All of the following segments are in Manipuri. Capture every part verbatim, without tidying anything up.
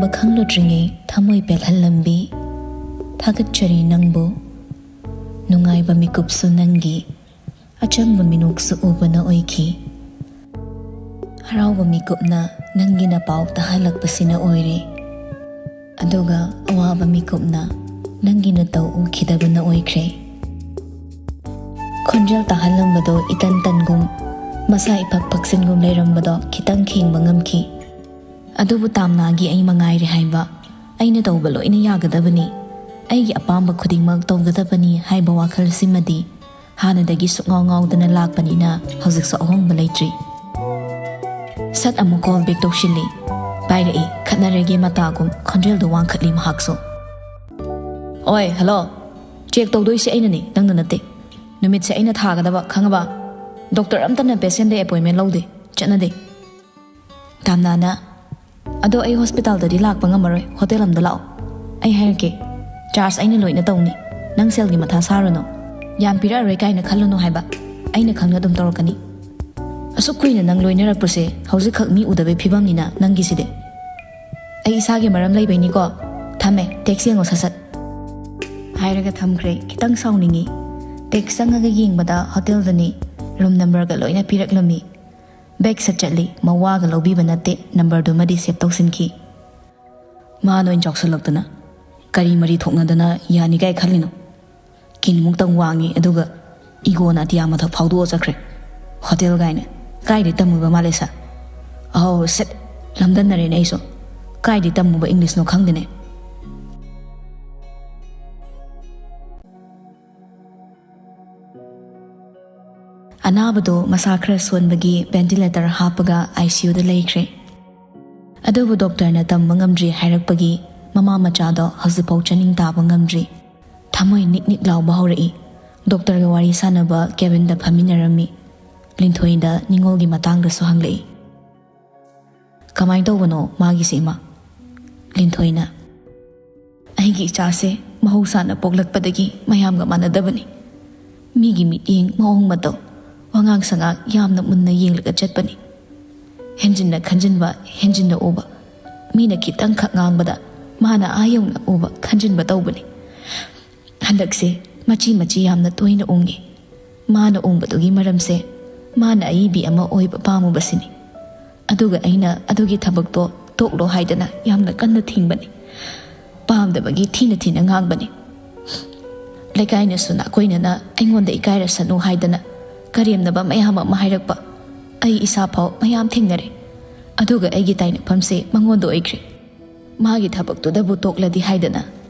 ꯈꯪꯂꯨꯗ꯭ꯔꯤꯉꯩ ꯊꯃꯣꯏ ꯄꯦꯜꯍꯜꯂꯝꯕꯤ꯫ ꯊꯥꯒꯠꯆꯔꯤ ꯅꯪꯕꯨ꯫ ꯅꯨꯡꯉꯥꯏꯕ ꯃꯤꯀꯨꯞꯁꯨ ꯅꯪꯒꯤ, ꯑꯆꯝꯕ ꯃꯤꯅꯣꯛꯁꯨ ꯎꯕꯅ ꯑꯣꯏꯈꯤ꯫ ꯍꯔꯥꯎꯕ ꯃꯤꯀꯨꯞꯅ ꯅꯪꯒꯤ ꯅꯄꯥꯎ ꯇꯥꯍꯜꯂꯛꯄꯁꯤꯅ ꯑꯣꯏꯔꯦ꯫ ꯑꯗꯨꯒ ꯑꯋꯥꯕ ꯃꯤꯀꯨꯞꯅ ꯅꯪꯒꯤ ꯅꯇꯧ ꯎꯈꯤꯗꯕꯅ ꯑꯣꯏꯈ꯭ꯔꯦ꯫ ꯈꯣꯟꯖꯦꯜ ꯇꯥꯍꯜꯂꯝꯕꯗꯣ ꯏꯇꯟ ꯇꯟꯒꯨꯝ, ꯃꯁꯥ ꯏꯐꯛ ꯐꯛꯆꯤꯟꯒꯨꯝ ꯂꯩꯔꯝꯕꯗꯣ ꯈꯤꯇꯪ ꯈꯦꯡꯕ ꯉꯝꯈꯤ꯫ ꯑꯗꯨꯕꯨ ꯇꯥꯝꯅꯥꯒꯤ ꯑꯩ ꯃꯉꯥꯏꯔꯦ ꯍꯥꯏꯕ, ꯑꯩꯅ ꯇꯧꯕ ꯂꯣꯏꯅ ꯌꯥꯒꯗꯕꯅꯤ, ꯑꯩꯒꯤ ꯑꯄꯥꯝꯕ ꯈꯨꯗꯤꯡꯃꯛ ꯇꯧꯒꯗꯕꯅꯤ ꯍꯥꯏꯕ ꯋꯥꯈꯜꯁꯤꯃꯗꯤ ꯍꯥꯟꯅꯗꯒꯤ ꯁꯨꯛꯉꯥꯎ ꯉꯥꯎꯗꯅ ꯂꯥꯛꯄꯅꯤꯅ ꯍꯧꯖꯤꯛꯁꯨ ꯑꯍꯣꯡꯕ ꯂꯩꯇ꯭ꯔꯤ꯫ ꯁꯠ ꯑꯃꯨꯛ ꯀꯣꯜ ꯕꯦꯛ ꯇꯧꯁꯤꯜꯂꯤ꯫ ꯄꯥꯏꯔꯛꯏ, ꯈꯠꯅꯔꯒꯦ ꯃꯇꯥꯒꯨꯝ ꯈꯣꯟꯖꯦꯜꯗꯨ ꯋꯥꯡꯈꯠꯂꯤ ꯃꯍꯥꯛꯁꯨ꯫ ꯑꯣꯏ, ꯍꯜꯂꯣ꯫ ꯆꯦꯛ ꯇꯧꯗꯣꯏꯁꯦ ꯑꯩꯅꯅꯦ, ꯅꯪꯅ ꯅꯠꯇꯦ꯫ ꯅꯨꯃꯤꯠꯁꯦ ꯑꯩꯅ ꯊꯥꯒꯗꯕ, ꯈꯪꯉꯕ? ꯗꯣꯛꯇꯔ ꯑꯝꯇꯅ ꯄꯦꯁꯦꯟꯗ ꯑꯦꯄꯣꯏꯟꯃꯦꯟ ꯂꯧꯗꯦ, ꯆꯠꯅꯗꯦ꯫ ꯇꯥꯝꯅꯥꯅ, "ꯑꯗꯣ ꯑꯩ ꯍꯣꯁꯄꯤꯇꯥꯜꯗꯗꯤ ꯂꯥꯛꯄ ꯉꯝꯃꯔꯣꯏ, ꯍꯣꯇꯦꯜ ꯑꯝꯗ ꯂꯥꯛꯑꯣ꯫ ꯑꯩ ꯍꯥꯏꯔꯛꯀꯦ, ꯆꯥꯔꯖ ꯑꯩꯅ ꯂꯣꯏꯅ ꯇꯧꯅꯤ꯫ ꯅꯪ ꯁꯦꯜꯒꯤ ꯃꯊꯥ ꯁꯥꯔꯨꯅꯨ꯫ ꯌꯥꯝ ꯄꯤꯔꯛꯑꯔꯣꯏ ꯀꯥꯏꯅ ꯈꯜꯂꯨꯅꯨ ꯍꯥꯏꯕ, ꯑꯩꯅ ꯈꯪꯅ ꯑꯗꯨꯝ ꯇꯧꯔꯛꯀꯅꯤ꯫" "ꯑꯁꯨꯛ ꯀꯨꯏꯅ ꯅꯪ ꯂꯣꯏꯅꯔꯛꯄꯁꯦ ꯍꯧꯖꯤꯛꯈꯛ ꯃꯤ ꯎꯗꯕꯩ ꯐꯤꯕꯝꯅꯤꯅ ꯅꯪꯒꯤꯁꯤꯗꯤ꯫ ꯑꯩ ꯏꯁꯥꯒꯤ ꯃꯔꯝ ꯂꯩꯕꯩꯅꯤꯀꯣ꯫ ꯊꯝꯃꯦ, ꯇꯦꯛꯁ ꯌꯦꯡꯉꯣ ꯁꯠ ꯁꯠ꯫" ꯍꯥꯏꯔꯒ ꯊꯝꯈ꯭ꯔꯦ꯫ ꯈꯤꯇꯪ ꯁꯥꯎꯅꯤꯡꯉꯤ꯫ ꯇꯦꯛꯁ ꯆꯪꯉꯒ ꯌꯦꯡꯕꯗ ꯍꯣꯇꯦꯜꯗꯅꯤ꯫ ꯔꯨꯝ ꯅꯝꯕꯔꯒ ꯂꯣꯏꯅ ꯄꯤꯔꯛꯂꯝꯃꯤ꯫ ꯕꯦꯛ ꯁꯠ ꯆꯠꯂꯤ꯫ ꯃꯋꯥꯒ ꯂꯧꯕꯤꯕ ꯅꯠꯇꯦ, ꯅꯝꯕꯔꯗꯨꯃꯗꯤ ꯁꯦꯚ ꯇꯧꯁꯤꯟꯈꯤ꯫ ꯃꯥꯅ ꯑꯣꯏꯅ ꯆꯥꯎꯁꯜꯂꯛꯇꯅ ꯀꯔꯤ ꯃꯔꯤ ꯊꯣꯛꯅꯗꯅ ꯌꯥꯅꯤꯒꯥꯏ ꯈꯜꯂꯤꯅꯣ? ꯀꯤꯟꯃꯨꯛꯇꯪ ꯋꯥꯡꯉꯤ, ꯑꯗꯨꯒ ꯏꯒꯣꯅ ꯑꯇꯤꯌꯥ ꯃꯊꯛ ꯐꯥꯎꯗꯣꯛꯑ ꯆꯠꯈ꯭ꯔꯦ꯫ ꯍꯣꯇꯦꯜ ꯀꯥꯏꯅ꯫ ꯀꯥꯏꯗꯩ ꯇꯝꯃꯨꯕ ꯃꯥꯜꯂꯦ ꯁꯥꯔ? ꯑꯍꯧ ꯁꯦꯠ, ꯂꯝꯗꯟꯅꯔꯦꯅꯦ ꯑꯩꯁꯨ꯫ ꯀꯥꯏꯗꯩ ꯇꯝꯃꯨꯕ ꯏꯪꯂꯤꯁꯅꯣ ꯈꯪꯗꯦꯅꯦ꯫ ꯑꯅꯥꯕꯗꯣ ꯃꯁꯥ ꯈꯔ ꯁꯣꯟꯕꯒꯤ ꯚꯦꯟꯇꯤꯂꯦꯇꯔ ꯍꯥꯞꯄꯒ ꯑꯥꯏ ꯁꯤ ꯌꯨꯗ ꯂꯩꯈ꯭ꯔꯦ꯫ ꯑꯗꯨꯕꯨ ꯗꯣꯛꯇꯔꯅ ꯇꯝꯕ ꯉꯝꯗ꯭ꯔꯤ ꯍꯥꯏꯔꯛꯄꯒꯤ ꯃꯃꯥ ꯃꯆꯥꯗꯣ ꯍꯧꯖꯤꯛꯐꯥꯎ ꯆꯥꯅꯤꯡ ꯇꯥꯕ ꯉꯝꯗ꯭ꯔꯤ꯫ ꯊꯃꯣꯏ ꯅꯤꯛ ꯅꯤꯛ ꯂꯥꯎꯕ ꯍꯧꯔꯛꯏ꯫ ꯗꯣꯛꯇꯔꯒ ꯋꯥꯔꯤ ꯁꯥꯟꯅꯕ ꯀꯦꯕꯤꯟꯗ ꯐꯝꯃꯤꯟꯅꯔꯝꯃꯤ꯫ ꯂꯤꯟꯊꯣꯏꯗ ꯅꯤꯉꯣꯜꯒꯤ ꯃꯇꯥꯡꯗꯁꯨ ꯍꯪꯂꯛꯏ꯫ "ꯀꯃꯥꯏꯅ ꯇꯧꯕꯅꯣ ꯃꯥꯒꯤꯁꯦ, ꯏꯃꯥ?" ꯂꯤꯟꯊꯣꯏꯅ, "ꯑꯩꯒꯤ ꯏꯆꯥꯁꯦ ꯃꯍꯧꯁꯥꯅ ꯄꯣꯛꯂꯛꯄꯗꯒꯤ ꯃꯌꯥꯝꯒ ꯃꯥꯟꯅꯗꯕꯅꯤ꯫ ꯃꯤꯒꯤ ꯃꯤꯠꯌꯦꯡ, ꯃꯑꯣꯡ ꯃꯇꯧ, ꯋꯥꯉꯥꯡ ꯁꯉꯥꯡ ꯌꯥꯝꯅ ꯃꯨꯟꯅ ꯌꯦꯡꯂꯒ ꯆꯠꯄꯅꯤ꯫ ꯍꯦꯟꯖꯤꯟꯅ ꯈꯟꯖꯤꯟꯕ, ꯍꯦꯟꯖꯤꯟꯅ ꯎꯕ, ꯃꯤꯅ ꯈꯤꯇꯪꯈꯛ ꯉꯥꯡꯕꯗ ꯃꯥꯅ ꯑꯥ ꯌꯧꯅ ꯎꯕ, ꯈꯟꯖꯤꯟꯕ ꯇꯧꯕꯅꯤ꯫ ꯍꯟꯗꯛꯁꯦ ꯃꯆꯤ ꯃꯆꯤ ꯌꯥꯝꯅ ꯇꯣꯏꯅ ꯎꯡꯉꯤ꯫ ꯃꯥꯅ ꯎꯡꯕꯗꯨꯒꯤ ꯃꯔꯝꯁꯦ ꯃꯥꯅ ꯑꯏꯕꯤ ꯑꯃ ꯑꯣꯏꯕ ꯄꯥꯝꯃꯨꯕꯁꯤꯅꯤ꯫ ꯑꯗꯨꯒ ꯑꯩꯅ ꯑꯗꯨꯒꯤ ꯊꯕꯛꯇꯣ ꯇꯣꯛꯂꯣ ꯍꯥꯏꯗꯅ ꯌꯥꯝꯅ ꯀꯟꯅ ꯊꯤꯡꯕꯅꯤ꯫ ꯄꯥꯝꯗꯕꯒꯤ ꯊꯤꯅ ꯊꯤꯅ ꯉꯥꯡꯕꯅꯤ꯫ ꯂꯩꯀꯥꯏꯅꯁꯨ ꯅꯥꯀꯣꯏꯅꯅ ꯑꯩꯉꯣꯟꯗ ꯏꯀꯥꯏꯔꯁꯅꯨ ꯍꯥꯏꯗꯅ ꯀꯔꯦꯝꯅꯕ ꯃꯌꯥꯝ ꯑꯃ ꯍꯥꯏꯔꯛꯄ ꯑꯩ ꯏꯁꯥ ꯐꯥꯎ ꯃꯌꯥꯝ ꯊꯦꯡꯅꯔꯦ꯫ ꯑꯗꯨꯒ ꯑꯩꯒꯤ ꯇꯥꯏꯅꯐꯝꯁꯦ ꯃꯉꯣꯟꯗ ꯑꯣꯏꯈ꯭ꯔꯦ꯫ ꯃꯥꯒꯤ ꯊꯕꯛꯇꯨꯗꯕꯨ ꯇꯣꯛꯂꯗꯤ ꯍꯥꯏꯗꯅ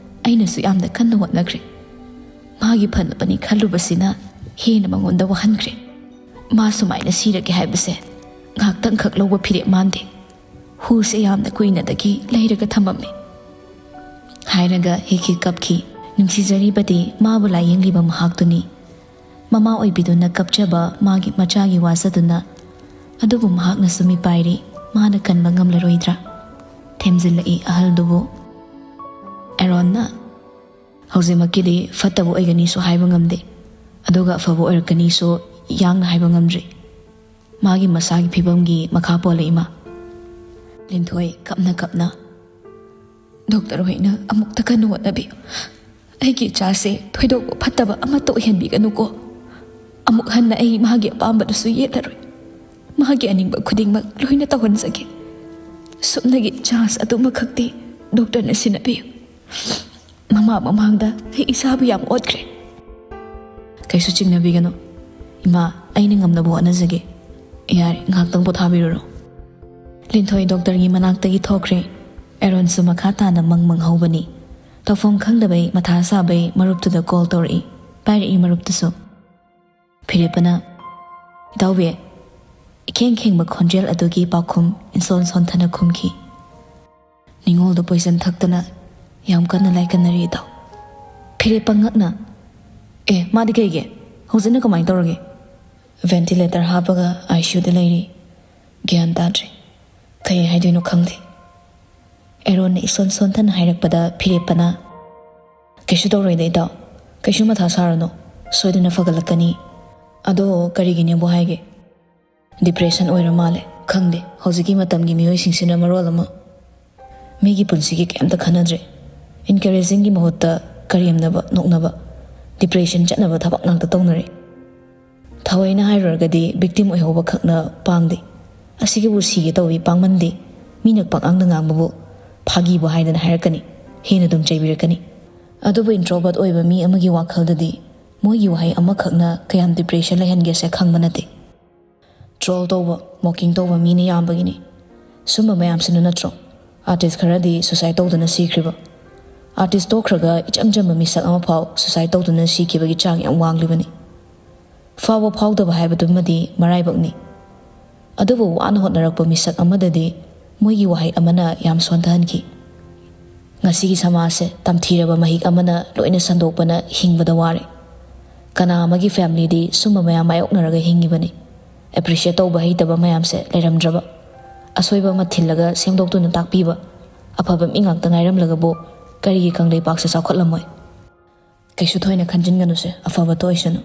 ꯑꯩꯅꯁꯨ ꯌꯥꯝꯅ ꯀꯟꯅ ꯍꯣꯠꯅꯈ꯭ꯔꯦ꯫ ꯃꯥꯒꯤ ꯐꯅꯕꯅꯤ ꯈꯜꯂꯨꯕꯁꯤꯅ ꯍꯦꯟꯅ ꯃꯉꯣꯟꯗ ꯋꯥꯍꯟꯈ꯭ꯔꯦ꯫ ꯃꯥ ꯁꯨꯃꯥꯏꯅ ꯁꯤꯔꯒꯦ ꯍꯥꯏꯕꯁꯦ ꯉꯥꯏꯍꯥꯛꯇꯪꯈꯛ ꯂꯧꯕ ꯐꯤꯔꯦꯞ ꯃꯥꯟꯗꯦ꯫ ꯍꯨꯁꯦ ꯌꯥꯝꯅ ꯀꯨꯏꯅꯗꯒꯤ ꯂꯩꯔꯒ ꯊꯝꯃꯝꯃꯦ꯫ ꯍꯥꯏꯔꯒ ꯍꯤꯛ ꯍꯤꯛ ꯀꯞꯈꯤ꯫ ꯅꯨꯡꯁꯤꯖꯔꯤꯕꯗꯤ ꯃꯥꯕꯨ ꯂꯥꯏꯌꯦꯡꯂꯤꯕ ꯃꯍꯥꯛꯇꯨꯅꯤ꯫ ꯃꯃꯥ ꯑꯣꯏꯕꯤꯗꯨꯅ ꯀꯞꯆꯕ ꯃꯥꯒꯤ ꯃꯆꯥꯒꯤ ꯋꯥꯖꯗꯨꯅ꯫ ꯑꯗꯨꯕꯨ ꯃꯍꯥꯛꯅꯁꯨ ꯃꯤꯄꯥꯏꯔꯤ꯫ ꯃꯥꯅ ꯀꯟꯕ ꯉꯝꯂꯔꯣꯏꯗ꯭ꯔꯥ? ꯊꯦꯝꯖꯤꯜꯂꯛꯏ ꯑꯍꯜꯗꯨꯕꯨ꯫ ꯑꯦꯔꯣꯟꯅ, "ꯍꯧꯖꯤꯛꯃꯛꯀꯤꯗꯤ ꯐꯠꯇꯕ ꯑꯣꯏꯒꯅꯤꯁꯨ ꯍꯥꯏꯕ ꯉꯝꯗꯦ, ꯑꯗꯨꯒ ꯑꯐꯕ ꯑꯣꯏꯔꯛꯀꯅꯤꯁꯨ ꯌꯥꯡꯅ ꯍꯥꯏꯕ ꯉꯝꯗ꯭ꯔꯤ꯫ ꯃꯥꯒꯤ ꯃꯁꯥꯒꯤ ꯐꯤꯕꯝꯒꯤ ꯃꯈꯥ ꯄꯣꯜꯂꯦ, ꯏꯃꯥ꯫" ꯂꯤꯟꯊꯣꯏ ꯀꯞꯅ ꯀꯞꯅ, "ꯗꯣꯛꯇꯔ ꯍꯣꯏꯅ ꯑꯃꯨꯛꯇ ꯀꯟꯅ ꯍꯣꯠꯅꯕꯤꯌꯨ꯫ ꯑꯩꯒꯤ ꯏꯆꯥꯁꯦ ꯊꯣꯏꯗꯣꯛꯄ ꯐꯠꯇꯕ ꯑꯃꯠꯇ ꯑꯣꯏꯍꯟꯕꯤꯒꯅꯨꯀꯣ꯫ ꯑꯃꯨꯛ ꯍꯟꯅ ꯑꯩ ꯃꯥꯒꯤ ꯑꯄꯥꯝꯕꯗꯨꯁꯨ ꯌꯦꯠꯂꯔꯣꯏ꯫ ꯃꯥꯒꯤ ꯑꯅꯤꯡꯕ ꯈꯨꯗꯤꯡꯃꯛ ꯂꯣꯏꯅ ꯇꯧꯍꯟꯖꯒꯦ꯫ ꯁꯨꯞꯅꯒꯤ ꯆꯥꯟꯁ ꯑꯗꯨꯃꯈꯛꯇꯤ ꯗꯣꯛꯇꯔꯅ ꯁꯤꯟꯅꯕꯤꯌꯨ꯫ ꯃꯃꯥ ꯃꯃꯥꯡꯗ ꯑꯩ ꯏꯁꯥꯕꯨ ꯌꯥꯝ ꯑꯣꯠꯈ꯭ꯔꯦ꯫" "ꯀꯩꯁꯨ ꯆꯤꯡꯅꯕꯤꯒꯅꯨ ꯏꯃꯥ, ꯑꯩꯅ ꯉꯝꯅꯕ ꯍꯣꯠꯅꯖꯒꯦ꯫ ꯌꯥꯔꯦ, ꯉꯥꯏꯍꯥꯛꯇꯪ ꯄꯣꯊꯥꯕꯤꯔꯨꯔꯣ꯫" ꯂꯤꯟꯊꯣꯏ ꯗꯣꯛꯇꯔꯒꯤ ꯃꯅꯥꯛꯇꯒꯤ ꯊꯣꯛꯈ꯭ꯔꯦ꯫ ꯑꯦꯔꯣꯟꯁꯨ ꯃꯈꯥ ꯇꯥꯅ ꯃꯪ ꯃꯪꯍꯧꯕꯅꯤ꯫ ꯇꯧꯐꯝ ꯈꯪꯗꯕꯩ ꯃꯊꯥ ꯁꯥꯕꯩ ꯃꯔꯨꯞꯇꯨꯗ ꯀꯣꯜ ꯇꯧꯔꯛꯏ꯫ ꯄꯥꯏꯔꯛꯏ ꯃꯔꯨꯞꯇꯨꯁꯨ꯫ ꯐꯤꯔꯦꯞꯄꯅ, "ꯏꯇꯥꯎꯕꯤ," ꯏꯈꯦꯡ ꯈꯦꯡꯕ ꯈꯣꯟꯖꯦꯜ ꯑꯗꯨꯒꯤ ꯄꯥꯎꯈꯨꯝ ꯏꯟꯁꯣꯟ ꯁꯣꯟꯊꯅ ꯈꯨꯝꯈꯤ꯫ "ꯅꯤꯉꯣꯜꯗꯣ ꯄꯣꯏꯖꯟ ꯊꯛꯇꯅ ꯌꯥꯝ ꯀꯟꯅ ꯂꯥꯏꯀꯠꯅꯔꯤ ꯏꯇꯥꯎ꯫" ꯐꯤꯔꯦꯞꯄ ꯉꯛꯅ, "ꯑꯦ, ꯃꯥꯗꯤ ꯀꯩꯒꯤ? ꯍꯧꯖꯤꯛꯅ ꯀꯃꯥꯏꯅ ꯇꯧꯔꯒꯦ?" "ꯚꯦꯟꯇꯤꯂꯦꯇꯔ ꯍꯥꯞꯄꯒ ꯑꯥꯏ ꯁꯤ ꯌꯨꯗ ꯂꯩꯔꯤ꯫ ꯒ꯭ꯌꯥꯟ ꯇꯥꯗ꯭ꯔꯦ꯫ ꯀꯩ ꯍꯥꯏꯗꯣꯏꯅꯣ ꯈꯪꯗꯦ꯫" ꯑꯦꯔꯣꯟꯅ ꯏꯁꯣꯟ ꯁꯣꯟꯊꯅ ꯍꯥꯏꯔꯛꯄꯗ ꯐꯤꯔꯦꯞꯄꯅ, "ꯀꯩꯁꯨ ꯇꯧꯔꯣꯏꯗ ꯏꯇꯥꯎ꯫ ꯀꯩꯁꯨ ꯃꯊꯥ ꯁꯥꯔꯨꯅꯨ꯫ ꯁꯣꯏꯗꯅ ꯐꯒꯠꯂꯛꯀꯅꯤ꯫ ꯑꯗꯣ ꯀꯔꯤꯒꯤꯅꯦꯕꯨ ꯍꯥꯏꯒꯦ?" "ꯗꯤꯄ꯭ꯔꯦꯁꯟ ꯑꯣꯏꯔ ꯃꯥꯜꯂꯦ꯫ ꯈꯪꯗꯦ, ꯍꯧꯖꯤꯛꯀꯤ ꯃꯇꯝꯒꯤ ꯃꯤꯑꯣꯏꯁꯤꯡꯁꯤꯅ ꯃꯔꯣꯜ ꯑꯃ꯫" ꯃꯤꯒꯤ ꯄꯨꯟꯁꯤꯒꯤ ꯀꯩꯝꯇ ꯈꯟꯅꯗ꯭ꯔꯦ꯫ Encouragingꯒꯤ ꯃꯍꯨꯠꯇ ꯀꯔꯦꯝꯅꯕ, ꯅꯣꯛꯅꯕ, depression ꯆꯠꯅꯕ ꯊꯕꯛ ꯉꯥꯛꯇ ꯇꯧꯅꯔꯦ꯫ ꯊꯑꯣꯏꯅ ꯍꯥꯏꯔꯨꯔꯒꯗꯤ victim ꯑꯣꯏꯍꯧꯕ ꯈꯛꯅ ꯄꯥꯡꯗꯦ꯫ ꯑꯁꯤꯒꯤꯕꯨ ꯁꯤꯒꯦ ꯇꯧꯏ, ꯄꯥꯡꯃꯟꯗꯦ꯫ ꯃꯤꯅ ꯄꯪꯉꯥꯡꯗ ꯉꯥꯡꯕꯕꯨ ꯐꯥꯒꯤꯕꯨ ꯍꯥꯏꯗꯅ ꯍꯥꯏꯔꯛꯀꯅꯤ, ꯍꯦꯟꯅ ꯑꯗꯨꯝ ꯆꯩꯕꯤꯔꯛꯀꯅꯤ꯫ ꯑꯗꯨꯕꯨ introvert ꯑꯣꯏꯕ ꯃꯤ ꯑꯃꯒꯤ ꯋꯥꯈꯜꯗꯗꯤ ꯃꯣꯏꯒꯤ ꯋꯥꯍꯩ ꯑꯃꯈꯛꯅ ꯀꯌꯥꯝ depression ꯂꯩꯍꯟꯒꯦꯁꯦ ꯈꯪꯕ ꯅꯠꯇꯦ꯫ Troll ꯇꯧꯕ, mocking ꯇꯧꯕ ꯃꯤꯅ ꯌꯥꯝꯕꯒꯤꯅꯤ꯫ ꯁꯨꯝꯕ ꯃꯌꯥꯝꯁꯤꯅ ꯅꯠꯇ꯭ꯔꯣ artist ꯈꯔꯗꯤ suicide ꯇꯧꯗꯨꯅ ꯁꯤꯈ꯭ꯔꯤꯕ? Artist ꯇꯣꯛꯈ꯭ꯔꯒ ꯏꯆꯝ ꯆꯝꯕ ꯃꯤꯁꯛ ꯑꯃ ꯐꯥꯎ suicide ꯇꯧꯗꯨꯅ ꯁꯤꯈꯤꯕꯒꯤ ꯆꯥꯡ ꯌꯥꯝ ꯋꯥꯡꯂꯤꯕꯅꯤ꯫ ꯐꯥꯎꯕ ꯐꯥꯎꯗꯕ ꯍꯥꯏꯕꯗꯨꯃꯗꯤ ꯃꯔꯥꯏꯕꯛꯅꯤ꯫ ꯑꯗꯨꯕꯨ ꯋꯥꯅ ꯍꯣꯠꯅꯔꯛꯄ ꯃꯤꯁꯛ ꯑꯃꯗꯗꯤ ꯃꯣꯏꯒꯤ ꯋꯥꯍꯩ ꯑꯃꯅ ꯌꯥꯝ ꯁꯣꯟꯊꯍꯟꯈꯤ꯫ ꯉꯁꯤꯒꯤ ꯁꯃꯥꯖꯁꯦ ꯇꯝꯊꯤꯔꯕ ꯃꯍꯤꯛ ꯑꯃꯅ ꯂꯣꯏꯅ ꯁꯟꯗꯣꯛꯄꯅ ꯍꯤꯡꯕꯗ ꯋꯥꯔꯦ꯫ ꯀꯅꯥ ꯑꯃꯒꯤ familyꯗꯤ ꯁꯨꯝꯕ ꯃꯌꯥꯝ ꯃꯥꯌꯣꯛꯅꯔꯒ ꯍꯤꯡꯉꯤꯕꯅꯤ꯫ Appreciate ꯇꯧꯕ ꯍꯩꯇꯕ ꯃꯌꯥꯝꯁꯦ ꯂꯩꯔꯝꯗ꯭ꯔꯕ? ꯑꯁꯣꯏꯕ ꯑꯃ ꯊꯤꯜꯂꯒ ꯁꯦꯝꯗꯣꯛꯇꯨꯅ ꯇꯥꯛꯄꯤꯕ, ꯑꯐꯕ ꯃꯤ ꯉꯥꯛꯇ ꯉꯥꯏꯔꯝꯂꯒꯕꯨ ꯀꯔꯤꯒꯤ ꯀꯪꯂꯩꯄꯥꯛꯁꯦ ꯆꯥꯎꯈꯠꯂꯝꯃꯣꯏ? ꯀꯩꯁꯨ ꯊꯣꯏꯅ ꯈꯟꯖꯤꯟꯒꯅꯨꯁꯦ, ꯑꯐꯕꯇ ꯑꯣꯏꯁꯅꯨ꯫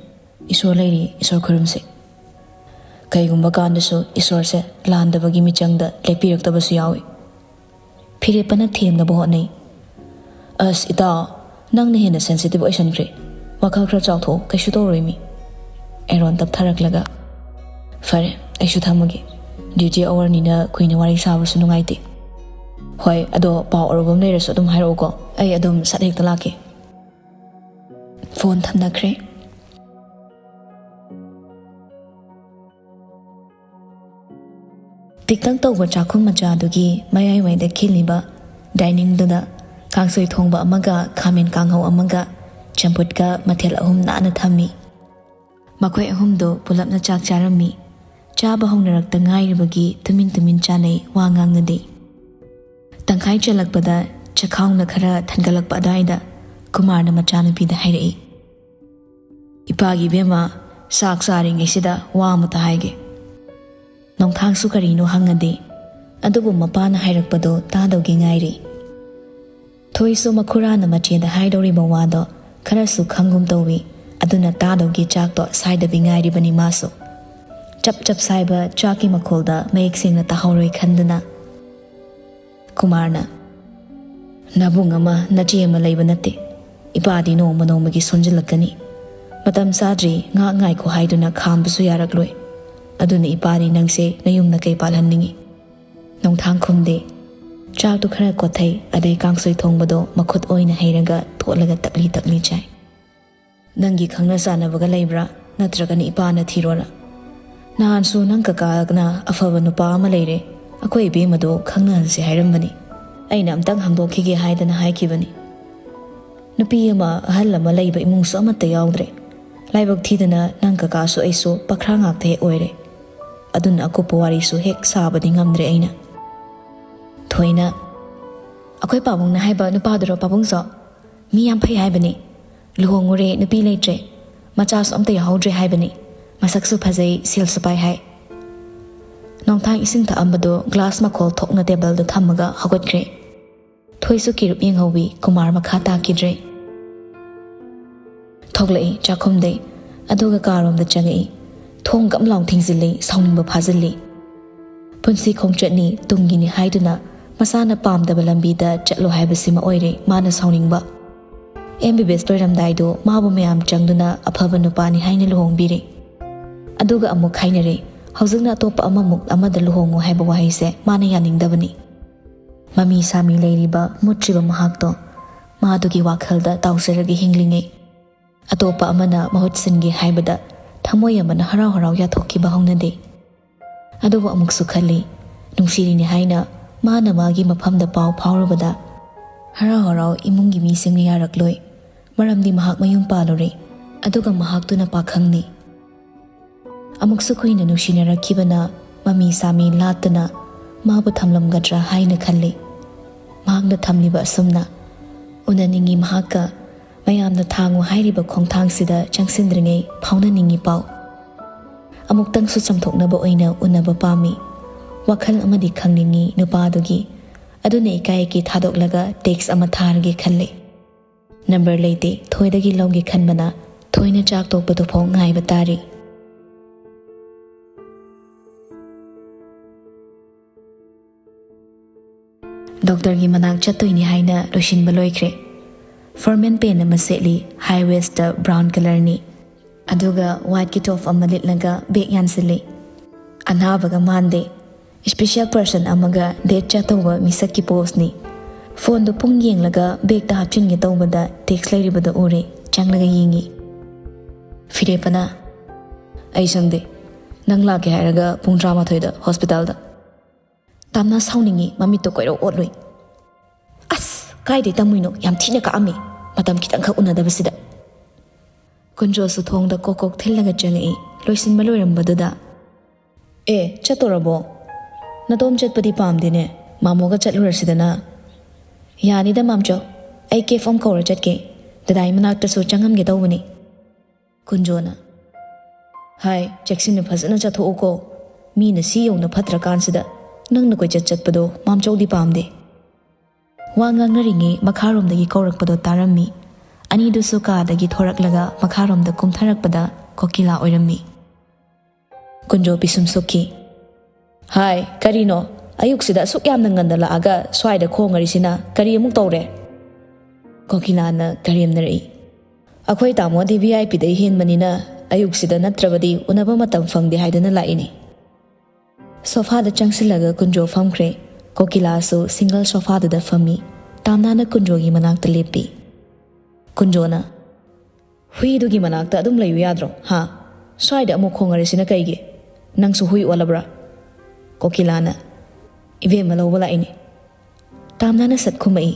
ꯏꯁꯣꯔ ꯂꯩꯔꯤ, ꯏꯁꯣꯔ ꯈꯨꯔꯨꯝꯁꯦ꯫ ꯀꯩꯒꯨꯝꯕ ꯀꯥꯟꯗꯁꯨ ꯏꯁꯣꯔꯁꯦ ꯂꯥꯟꯗꯕꯒꯤ ꯃꯤꯆꯪꯗ ꯂꯦꯞꯄꯤꯔꯛꯇꯕꯁꯨ ꯌꯥꯎꯏ꯫ ꯐꯤꯔꯦꯞꯄꯅ ꯊꯦꯝꯅꯕ ꯍꯣꯠꯅꯩ꯫ ꯑꯁ ꯏꯇꯥꯎ, ꯅꯪꯅ ꯍꯦꯟꯅ sensitive ꯑꯣꯏꯁꯟꯈ꯭ꯔꯦ꯫ ꯋꯥꯈꯜ ꯈꯔ ꯆꯥꯎꯊꯣꯛꯑꯣ, ꯀꯩꯁꯨ ꯇꯧꯔꯣꯏ ꯃꯤ꯫ ꯑꯦꯔꯣꯟ ꯇꯞꯊꯔꯛꯂꯒ, ꯐꯔꯦ, ꯑꯩꯁꯨ ꯊꯝꯃꯒꯦ꯫ Duty hourꯅꯤꯅ ꯀꯨꯏꯅ ꯋꯥꯔꯤ ꯁꯥꯕꯁꯨ ꯅꯨꯡꯉꯥꯏꯇꯦ꯫ ꯍꯣꯏ, ꯑꯗꯣ ꯄꯥꯎ ꯑꯔꯨꯕ ꯑꯃ ꯂꯩꯔꯁꯨ ꯑꯗꯨꯝ ꯍꯥꯏꯔꯛꯎꯀꯣ, ꯑꯩ ꯑꯗꯨꯝ ꯁꯠ ꯍꯦꯛꯇ ꯂꯥꯛꯀꯦ꯫ Phone ꯊꯝꯅꯈ꯭ꯔꯦ꯫ ꯇꯤꯛꯇꯛ ꯇꯧꯕ ꯆꯥꯛꯈꯨꯝ ꯃꯆꯥꯗꯨꯒꯤ ꯃꯌꯥꯏꯋꯥꯏꯗ ꯈꯤꯜꯂꯤꯕ diningꯗꯨꯗ ꯀꯥꯡꯁꯣꯏ ꯊꯣꯡꯕ ꯑꯃꯒ, ꯈꯥꯃꯦꯟ ꯀꯥꯡꯍꯧ ꯑꯃꯒ, ꯆꯝꯐꯨꯠꯀ ꯃꯊꯦꯜ ꯑꯍꯨꯝ ꯅꯥꯟꯅ ꯊꯝꯃꯤ꯫ ꯃꯈꯣꯏ ꯑꯍꯨꯝꯗꯨ ꯄꯨꯂꯞꯅ ꯆꯥꯛ ꯆꯥꯔꯝꯃꯤ꯫ ꯆꯥꯕ ꯍꯧꯅꯔꯛꯇ ꯉꯥꯏꯔꯤꯕꯒꯤ ꯇꯨꯃꯤꯟ ꯇꯨꯃꯤꯟ ꯆꯥꯅꯩ, ꯋꯥ ꯉꯥꯡꯅꯗꯦ꯫ ꯇꯪꯈꯥꯏ ꯆꯜꯂꯛꯄꯗ ꯆꯈꯥꯎꯅ ꯈꯔ ꯊꯟꯒꯠꯂꯛꯄ ꯑꯗꯨꯋꯥꯏꯗ ꯀꯨꯃꯥꯔꯅ ꯃꯆꯥꯅꯨꯄꯤꯗ ꯍꯥꯏꯔꯛꯏ, "ꯏꯄꯥꯒꯤ ꯏꯕꯦꯝꯃ, ꯆꯥꯛ ꯆꯥꯔꯤꯉꯩꯁꯤꯗ ꯋꯥ ꯑꯃꯇ ꯍꯥꯏꯒꯦ꯫" ꯅꯣꯡꯊꯥꯡꯁꯨ ꯀꯔꯤꯅꯣ ꯍꯪꯉꯗꯦ, ꯑꯗꯨꯕꯨ ꯃꯄꯥꯅ ꯍꯥꯏꯔꯛꯄꯗꯣ ꯇꯥꯗꯧꯒꯤ ꯉꯥꯏꯔꯤ꯫ ꯊꯣꯏꯁꯨ ꯃꯈꯨꯔꯥꯅ ꯃꯆꯦꯗ ꯍꯥꯏꯗꯧꯔꯤꯕ ꯋꯥꯗꯣ ꯈꯔꯁꯨ ꯈꯪꯒꯨꯝ ꯇꯧꯏ, ꯑꯗꯨꯅ ꯇꯥꯗꯧꯒꯤ ꯆꯥꯛꯇꯣ ꯁꯥꯏꯗꯕꯤ ꯉꯥꯏꯔꯤꯕꯅꯤ ꯃꯥꯁꯨ꯫ ꯆꯞ ꯆꯞ ꯁꯥꯏꯕ ꯆꯥꯛꯀꯤ ꯃꯈꯣꯜꯗ ꯃꯌꯦꯛ ꯁꯦꯡꯅ ꯇꯥꯍꯧꯔꯣꯏ ꯈꯟꯗꯨꯅ꯫ ꯀꯨꯃꯥꯔꯅ, ꯅꯕꯨꯡ ꯑꯃ ꯅꯆꯦ ꯑꯃ ꯂꯩꯕ ꯅꯠꯇꯦ꯫ ꯏꯄꯥꯗꯤ ꯅꯣꯡꯃ ꯅꯣꯡꯃꯒꯤ ꯁꯣꯟꯖꯤꯜꯂꯛꯀꯅꯤ꯫ ꯃꯇꯝ ꯆꯥꯗ꯭ꯔꯤ, ꯉꯥꯏꯍꯥꯛ ꯉꯥꯏꯈꯣ ꯍꯥꯏꯗꯨꯅ ꯈꯥꯝꯕꯁꯨ ꯌꯥꯔꯛꯂꯣꯏ꯫ ꯑꯗꯨꯅ ꯏꯄꯥꯗꯤ ꯅꯪꯁꯦ ꯅꯌꯨꯝ ꯅꯀꯩ ꯄꯥꯜꯍꯟꯅꯤꯡꯏ꯫ ꯅꯣꯡꯊꯥꯡ ꯈꯨꯝꯗꯦ꯫ ꯆꯥꯛꯇꯨ ꯈꯔ ꯀꯣꯠꯊꯩ, ꯑꯗꯩ ꯀꯥꯡꯁꯣꯏ ꯊꯣꯡꯕꯗꯣ ꯃꯈꯨꯠ ꯑꯣꯏꯅ ꯍꯩꯔꯒ ꯇꯣꯠꯂꯒ ꯇꯛꯂꯤ ꯇꯛꯂꯤ ꯆꯥꯏ꯫ "ꯅꯪꯒꯤ ꯈꯪꯅ ꯆꯥꯟꯅꯕꯒ ꯂꯩꯕ꯭ꯔꯥ? ꯅꯠꯇ꯭ꯔꯒꯅ ꯏꯄꯥꯅ ꯊꯤꯔꯣꯔꯥ? ꯅꯍꯥꯟꯁꯨ ꯅꯪ ꯀꯀꯥꯅ ꯑꯐꯕ ꯅꯨꯄꯥ ꯑꯃ ꯂꯩꯔꯦ, ꯑꯩꯈꯣꯏ ꯏꯕꯦꯝꯃꯗꯣ ꯈꯪꯅꯍꯟꯁꯦ ꯍꯥꯏꯔꯝꯕꯅꯤ꯫ ꯑꯩꯅ ꯑꯝꯇꯪ ꯍꯪꯗꯣꯛꯈꯤꯒꯦ ꯍꯥꯏꯗꯅ ꯍꯥꯏꯈꯤꯕꯅꯤ꯫ ꯅꯨꯄꯤ ꯑꯃ, ꯑꯍꯜ ꯑꯃ ꯂꯩꯕ ꯏꯃꯨꯡꯁꯨ ꯑꯃꯠꯇ ꯌꯥꯎꯗ꯭ꯔꯦ꯫ ꯂꯥꯏꯕꯛ ꯊꯤꯗꯅ ꯅꯪ ꯀꯀꯥꯁꯨ ꯑꯩꯁꯨ ꯄꯈ꯭ꯔꯥ ꯉꯥꯛꯇ ꯍꯦꯛ ꯑꯣꯏꯔꯦ꯫ ꯑꯗꯨꯅ ꯑꯀꯨꯞꯄ ꯋꯥꯔꯤꯁꯨ ꯍꯦꯛ ꯁꯥꯕꯗꯤ ꯉꯝꯗ꯭ꯔꯦ ꯑꯩꯅ꯫" ꯊꯣꯏꯅ, "ꯑꯩꯈꯣꯏ ꯄꯥꯕꯨꯡꯅ ꯍꯥꯏꯕ ꯅꯨꯄꯥꯗꯨꯔꯣ, ꯄꯥꯕꯨꯡꯁꯨ? ꯃꯤ ꯌꯥꯝ ꯐꯩ ꯍꯥꯏꯕꯅꯤ꯫ ꯂꯨꯍꯣꯡꯉꯨꯔꯦ, ꯅꯨꯄꯤ ꯂꯩꯇ꯭ꯔꯦ꯫ ꯃꯆꯥꯁꯨ ꯑꯝꯇ ꯌꯥꯎꯍꯧꯗ꯭ꯔꯦ ꯍꯥꯏꯕꯅꯤ꯫ ꯃꯁꯛꯁꯨ ꯐꯖꯩ, ꯁꯦꯜꯁꯨ ꯄꯥꯏ ꯍꯥꯏ꯫" ꯅꯣꯡꯊꯥꯡ ꯏꯁꯤꯡ ꯊꯛꯑꯝꯕꯗꯣ ꯒ꯭ꯂꯥꯁ ꯃꯈꯣꯜ ꯊꯣꯛꯅ ꯇꯦꯕꯜꯗ ꯊꯝꯃꯒ ꯍꯧꯒꯠꯈ꯭ꯔꯦ꯫ ꯊꯣꯏꯁꯨ ꯀꯤꯔꯨꯞ ꯌꯦꯡꯍꯧꯋꯤ, ꯀꯨꯃꯥꯔ ꯃꯈꯥ ꯇꯥꯈꯤꯗ꯭ꯔꯦ꯫ ꯊꯣꯛꯂꯛꯏ ꯆꯥꯛꯈꯨꯝꯗꯩ, ꯑꯗꯨꯒ ꯀꯥꯔꯣꯝꯗ ꯆꯪꯉꯛꯏ꯫ ꯊꯣꯡ ꯒꯝ ꯂꯥꯎ ꯊꯤꯡꯖꯤꯜꯂꯤ, ꯁꯥꯎꯅꯤꯡꯕ ꯐꯥꯖꯤꯜꯂꯤ꯫ ꯄꯨꯟꯁꯤ ꯈꯣꯡꯆꯠꯅꯤ, ꯇꯨꯡꯒꯤꯅꯤ ꯍꯥꯏꯗꯨꯅ ꯃꯁꯥꯅ ꯄꯥꯝꯗꯕ ꯂꯝꯕꯤꯗ ꯆꯠꯂꯣ ꯍꯥꯏꯕꯁꯤꯃ ꯑꯣꯏꯔꯦ ꯃꯥꯅ ꯁꯥꯎꯅꯤꯡꯕ꯫ ꯑꯦꯝ ꯕꯤ ꯕꯤ ꯑꯦꯁ ꯂꯣꯏꯔꯝꯗꯥꯏꯗꯣ ꯃꯥꯕꯨ ꯃꯌꯥꯝ ꯆꯪꯗꯨꯅ ꯑꯐꯕ ꯅꯨꯄꯥꯅꯤ ꯍꯥꯏꯅ ꯂꯨꯍꯣꯡꯕꯤꯔꯦ꯫ ꯑꯗꯨꯒ ꯑꯃꯨꯛ ꯈꯥꯏꯅꯔꯦ꯫ ꯍꯧꯖꯤꯛꯅ ꯑꯇꯣꯞꯄ ꯑꯃꯃꯨꯛ ꯑꯃꯗ ꯂꯨꯍꯣꯡꯉꯨ ꯍꯥꯏꯕ ꯋꯥꯍꯩꯁꯦ ꯃꯥꯅ ꯌꯥꯅꯤꯡꯗꯕꯅꯤ꯫ ꯃꯃꯤ ꯁꯥꯃꯤ ꯂꯩꯔꯤꯕ ꯃꯨꯠꯇ꯭ꯔꯤꯕ ꯃꯍꯥꯛꯇꯣ ꯃꯥꯗꯨꯒꯤ ꯋꯥꯈꯜꯗ ꯇꯥꯎꯖꯔꯒ ꯍꯤꯡꯂꯤꯉꯩ, ꯑꯇꯣꯞꯄ ꯑꯃꯅ ꯃꯍꯨꯠ ꯁꯤꯟꯒꯦ ꯍꯥꯏꯕꯗ ꯊꯃꯣꯏ ꯑꯃꯅ ꯍꯔꯥꯎ ꯍꯔꯥꯎ ꯌꯥꯊꯣꯛꯈꯤꯕ ꯍꯧꯅꯗꯦ꯫ ꯑꯗꯨꯕꯨ ꯑꯃꯨꯛꯁꯨ ꯈꯜꯂꯤ, ꯅꯨꯡꯁꯤꯔꯤꯅꯤ ꯍꯥꯏꯅ ꯃꯥꯅ ꯃꯥꯒꯤ ꯃꯐꯝꯗ ꯄꯥꯎ ꯐꯥꯎꯔꯨꯕꯗ ꯍꯔꯥꯎ ꯍꯔꯥꯎ ꯏꯃꯨꯡꯒꯤ ꯃꯤꯁꯤꯡꯅ ꯌꯥꯔꯛꯂꯣꯏ꯫ ꯃꯔꯝꯗꯤ ꯃꯍꯥꯛ ꯃꯌꯨꯝ ꯄꯥꯜꯂꯨꯔꯦ꯫ ꯑꯗꯨꯒ ꯃꯍꯥꯛꯇꯨꯅ ꯄꯥꯈꯪꯅꯤ꯫ ꯑꯃꯨꯛꯁꯨ ꯀꯨꯏꯅ ꯅꯨꯡꯁꯤꯅꯔꯛꯈꯤꯕꯅ ꯃꯃꯤ ꯁꯥꯃꯤ ꯂꯥꯠꯇꯅ ꯃꯥꯕꯨ ꯊꯝꯂꯝꯒꯗ꯭ꯔꯥ ꯍꯥꯏꯅ ꯈꯜꯂꯤ꯫ ꯃꯍꯥꯛꯅ ꯊꯝꯂꯤꯕ ꯑꯁꯨꯝꯅ, ꯎꯅꯅꯤꯡꯉꯤ ꯃꯍꯥꯛꯀ, ꯃꯌꯥꯝꯅ ꯊꯥꯡꯉꯨ ꯍꯥꯏꯔꯤꯕ ꯈꯣꯡꯊꯥꯡꯁꯤꯗ ꯆꯪꯁꯤꯟꯗ꯭ꯔꯤꯉꯩ ꯐꯥꯎꯅꯅꯤꯡꯉꯤ ꯄꯥꯎ꯫ ꯑꯃꯨꯛꯇꯪꯁꯨ ꯆꯝꯊꯣꯛꯅꯕ ꯑꯣꯏꯅ ꯎꯅꯕ ꯄꯥꯝꯃꯤ꯫ ꯋꯥꯈꯜ ꯑꯃꯗꯤ ꯈꯪꯅꯤꯡꯉꯤ ꯅꯨꯄꯥꯗꯨꯒꯤ꯫ ꯑꯗꯨꯅ ꯏꯀꯥꯏ ꯏꯀꯤ ꯊꯥꯗꯣꯛꯂꯒ ꯇꯦꯛꯁ ꯑꯃ ꯊꯥꯔꯒꯦ ꯈꯜꯂꯤ꯫ ꯅꯝꯕꯔ ꯂꯩꯇꯦ, ꯊꯣꯏꯗꯒꯤ ꯂꯧꯒꯦ ꯈꯟꯕꯅ ꯊꯣꯏꯅ ꯆꯥꯛ ꯇꯣꯛꯄꯗꯨꯐꯥꯎ ꯉꯥꯏꯕ ꯇꯥꯔꯤ꯫ ꯗꯣꯛꯇꯔꯒꯤ ꯃꯅꯥꯛ ꯆꯠꯇꯣꯏꯅꯤ ꯍꯥꯏꯅ ꯂꯣꯏꯁꯤꯟꯕ ꯂꯣꯏꯈ꯭ꯔꯦ꯫ ꯐꯣꯔꯃꯦꯜ ꯄꯦꯟ ꯑꯃ ꯁꯦꯠꯂꯤ, ꯍꯥꯏ ꯋꯦꯁꯇ ꯕ꯭ꯔꯥꯎꯟ ꯀꯂꯔꯅꯤ꯫ ꯑꯗꯨꯒ ꯋꯥꯏꯠꯀꯤ ꯇꯣꯞ ꯑꯃ ꯂꯤꯠꯂꯒ ꯕꯦꯒ ꯌꯥꯟꯁꯤꯜꯂꯤ꯫ ꯑꯅꯥꯕꯒ ꯃꯥꯟꯗꯦ꯫ ꯏꯁꯄꯤꯁꯦꯜ ꯄꯔꯁꯟ ꯑꯃꯒ ꯗꯦꯠ ꯆꯠꯇꯧꯕ ꯃꯤꯁꯛꯀꯤ ꯄꯣꯁꯅꯤ꯫ ꯐꯣꯟꯗꯨ ꯄꯨꯡ ꯌꯦꯡꯂꯒ ꯕꯦꯒꯇ ꯍꯥꯞꯆꯤꯟꯒꯦ ꯇꯧꯕꯗ ꯇꯦꯛꯁ ꯂꯩꯔꯤꯕꯗꯨ ꯎꯔꯦ꯫ ꯆꯪꯂꯒ ꯌꯦꯡꯉꯤ꯫ ꯐꯤꯔꯦꯞꯄꯅ, "ꯑꯩ ꯁꯪꯗꯦ꯫ ꯅꯪ ꯂꯥꯛꯀꯦ ꯍꯥꯏꯔꯒ ꯄꯨꯡ ꯇꯔꯥꯃꯥꯊꯣꯏꯗ ꯍꯣꯁꯄꯤꯇꯥꯜꯗ꯫" ꯇꯥꯝꯅ ꯁꯥꯎꯅꯤꯡꯉꯤ, ꯃꯃꯤꯠꯇꯨ ꯀꯣꯏꯔꯧ ꯑꯣꯠꯂꯨꯏ꯫ "ꯑꯁ, ꯀꯥꯏꯗꯩ ꯇꯝꯃꯨꯏꯅꯣ? ꯌꯥꯝ ꯊꯤꯅ ꯀꯥꯛꯑꯝꯃꯤ, ꯃꯇꯝ ꯈꯤꯇꯪꯈꯛ ꯎꯅꯗꯕꯁꯤꯗ꯫" ꯀꯨꯟꯖꯣꯁꯨ ꯊꯣꯡꯗ ꯀꯣꯛ ꯀꯣꯛ ꯊꯤꯜꯂꯒ ꯆꯪꯉꯛꯏ꯫ ꯂꯣꯏꯁꯤꯟꯕ ꯂꯣꯏꯔꯝꯕꯗꯨꯗ, "ꯑꯦ, ꯆꯠꯇꯣꯔꯕꯣ? ꯅꯇꯣꯝ ꯆꯠꯄꯗꯤ ꯄꯥꯝꯗꯦꯅꯦ, ꯃꯥꯃꯣꯒ ꯆꯠꯂꯨꯔꯁꯤꯗꯅ꯫" "ꯌꯥꯅꯤꯗ ꯃꯥꯝꯆꯧ, ꯑꯩ ꯀꯦꯐ ꯑꯃ ꯀꯧꯔ ꯆꯠꯀꯦ, ꯗꯗꯥꯏ ꯃꯅꯥꯛꯇꯁꯨ ꯆꯪꯉꯝꯒꯦ ꯇꯧꯕꯅꯤ꯫" ꯀꯨꯟꯖꯣꯅ, "ꯍꯥꯏ, ꯆꯦꯛꯁꯤꯟꯅ ꯐꯖꯅ ꯆꯠꯊꯣꯛꯎꯀꯣ꯫ ꯃꯤꯅ ꯁꯤ ꯌꯧꯅ ꯐꯠꯇ꯭ꯔꯀꯥꯟꯁꯤꯗ ꯅꯪꯅ ꯀꯣꯏꯆꯠ ꯆꯠꯄꯗꯣ ꯃꯥꯝꯆꯧꯗꯤ ꯄꯥꯝꯗꯦ꯫" ꯋꯥ ꯉꯥꯡꯅꯔꯤꯉꯩ ꯃꯈꯥꯔꯣꯝꯗꯒꯤ ꯀꯧꯔꯛꯄꯗꯣ ꯇꯥꯔꯝꯃꯤ꯫ ꯑꯅꯤꯗꯨꯁꯨ ꯀꯥꯗꯒꯤ ꯊꯣꯔꯛꯂꯒ ꯃꯈꯥꯔꯣꯝꯗ ꯀꯨꯝꯊꯔꯛꯄꯗ ꯀꯣꯀꯤꯂꯥ ꯑꯣꯏꯔꯝꯃꯤ꯫ ꯀꯨꯟꯖꯣ ꯄꯤꯁꯨꯝ ꯁꯨꯛꯈꯤ꯫ "ꯍꯥꯏ, ꯀꯔꯤꯅꯣ? ꯑꯌꯨꯛꯁꯤꯗ ꯑꯁꯨꯛ ꯌꯥꯝꯅ ꯉꯟꯅ ꯂꯥꯛꯑꯒ ꯁ꯭ꯋꯥꯏꯗ ꯈꯣꯡꯉꯔꯤꯁꯤꯅ ꯀꯔꯤ ꯑꯃꯨꯛ ꯇꯧꯔꯦ?" ꯀꯣꯀꯤꯂꯥꯅ ꯀꯔꯦꯝꯅꯔꯛꯏ꯫ "ꯑꯩꯈꯣꯏ ꯇꯥꯃꯣꯗꯤ ꯚꯤ ꯑꯥꯏ ꯄꯤꯗꯩ ꯍꯦꯟꯕꯅꯤꯅ ꯑꯌꯨꯛꯁꯤꯗ ꯅꯠꯇ꯭ꯔꯕꯗꯤ ꯎꯅꯕ ꯃꯇꯝ ꯐꯪꯗꯦ ꯍꯥꯏꯗꯨꯅ ꯂꯥꯛꯏꯅꯤ꯫" ꯁꯣꯐꯥꯗ ꯆꯪꯁꯤꯜꯂꯒ ꯀꯨꯟꯖꯣ ꯐꯝꯈ꯭ꯔꯦ꯫ ꯀꯣꯀꯤꯂꯥꯁꯨ ꯁꯤꯡꯒꯜ ꯁꯣꯐꯥꯗꯨꯗ ꯐꯝꯃꯤ꯫ ꯇꯥꯝꯅꯥꯅ ꯀꯨꯟꯖꯣꯒꯤ ꯃꯅꯥꯛꯇ ꯂꯦꯞꯄꯤ꯫ ꯀꯨꯟꯖꯣꯅ, "ꯍꯨꯏꯗꯨꯒꯤ ꯃꯅꯥꯛꯇ ꯑꯗꯨꯝ ꯂꯩꯌꯨ ꯌꯥꯗ꯭ꯔꯣ, ꯍꯥ? ꯁ꯭ꯋꯥꯏꯗ ꯑꯃꯨꯛ ꯈꯣꯡꯉꯔꯤꯁꯤꯅ ꯀꯩꯒꯤ? ꯅꯪꯁꯨ ꯍꯨꯏ ꯑꯣꯜꯂꯕ꯭ꯔꯥ?" ꯀꯣꯀꯤꯂꯥꯅ, "ꯏꯕꯦꯝꯃ ꯂꯧꯕ ꯂꯥꯛꯏꯅꯦ꯫" ꯇꯥꯝꯅꯥꯅ ꯁꯠ ꯈꯨꯝꯃꯛꯏ꯫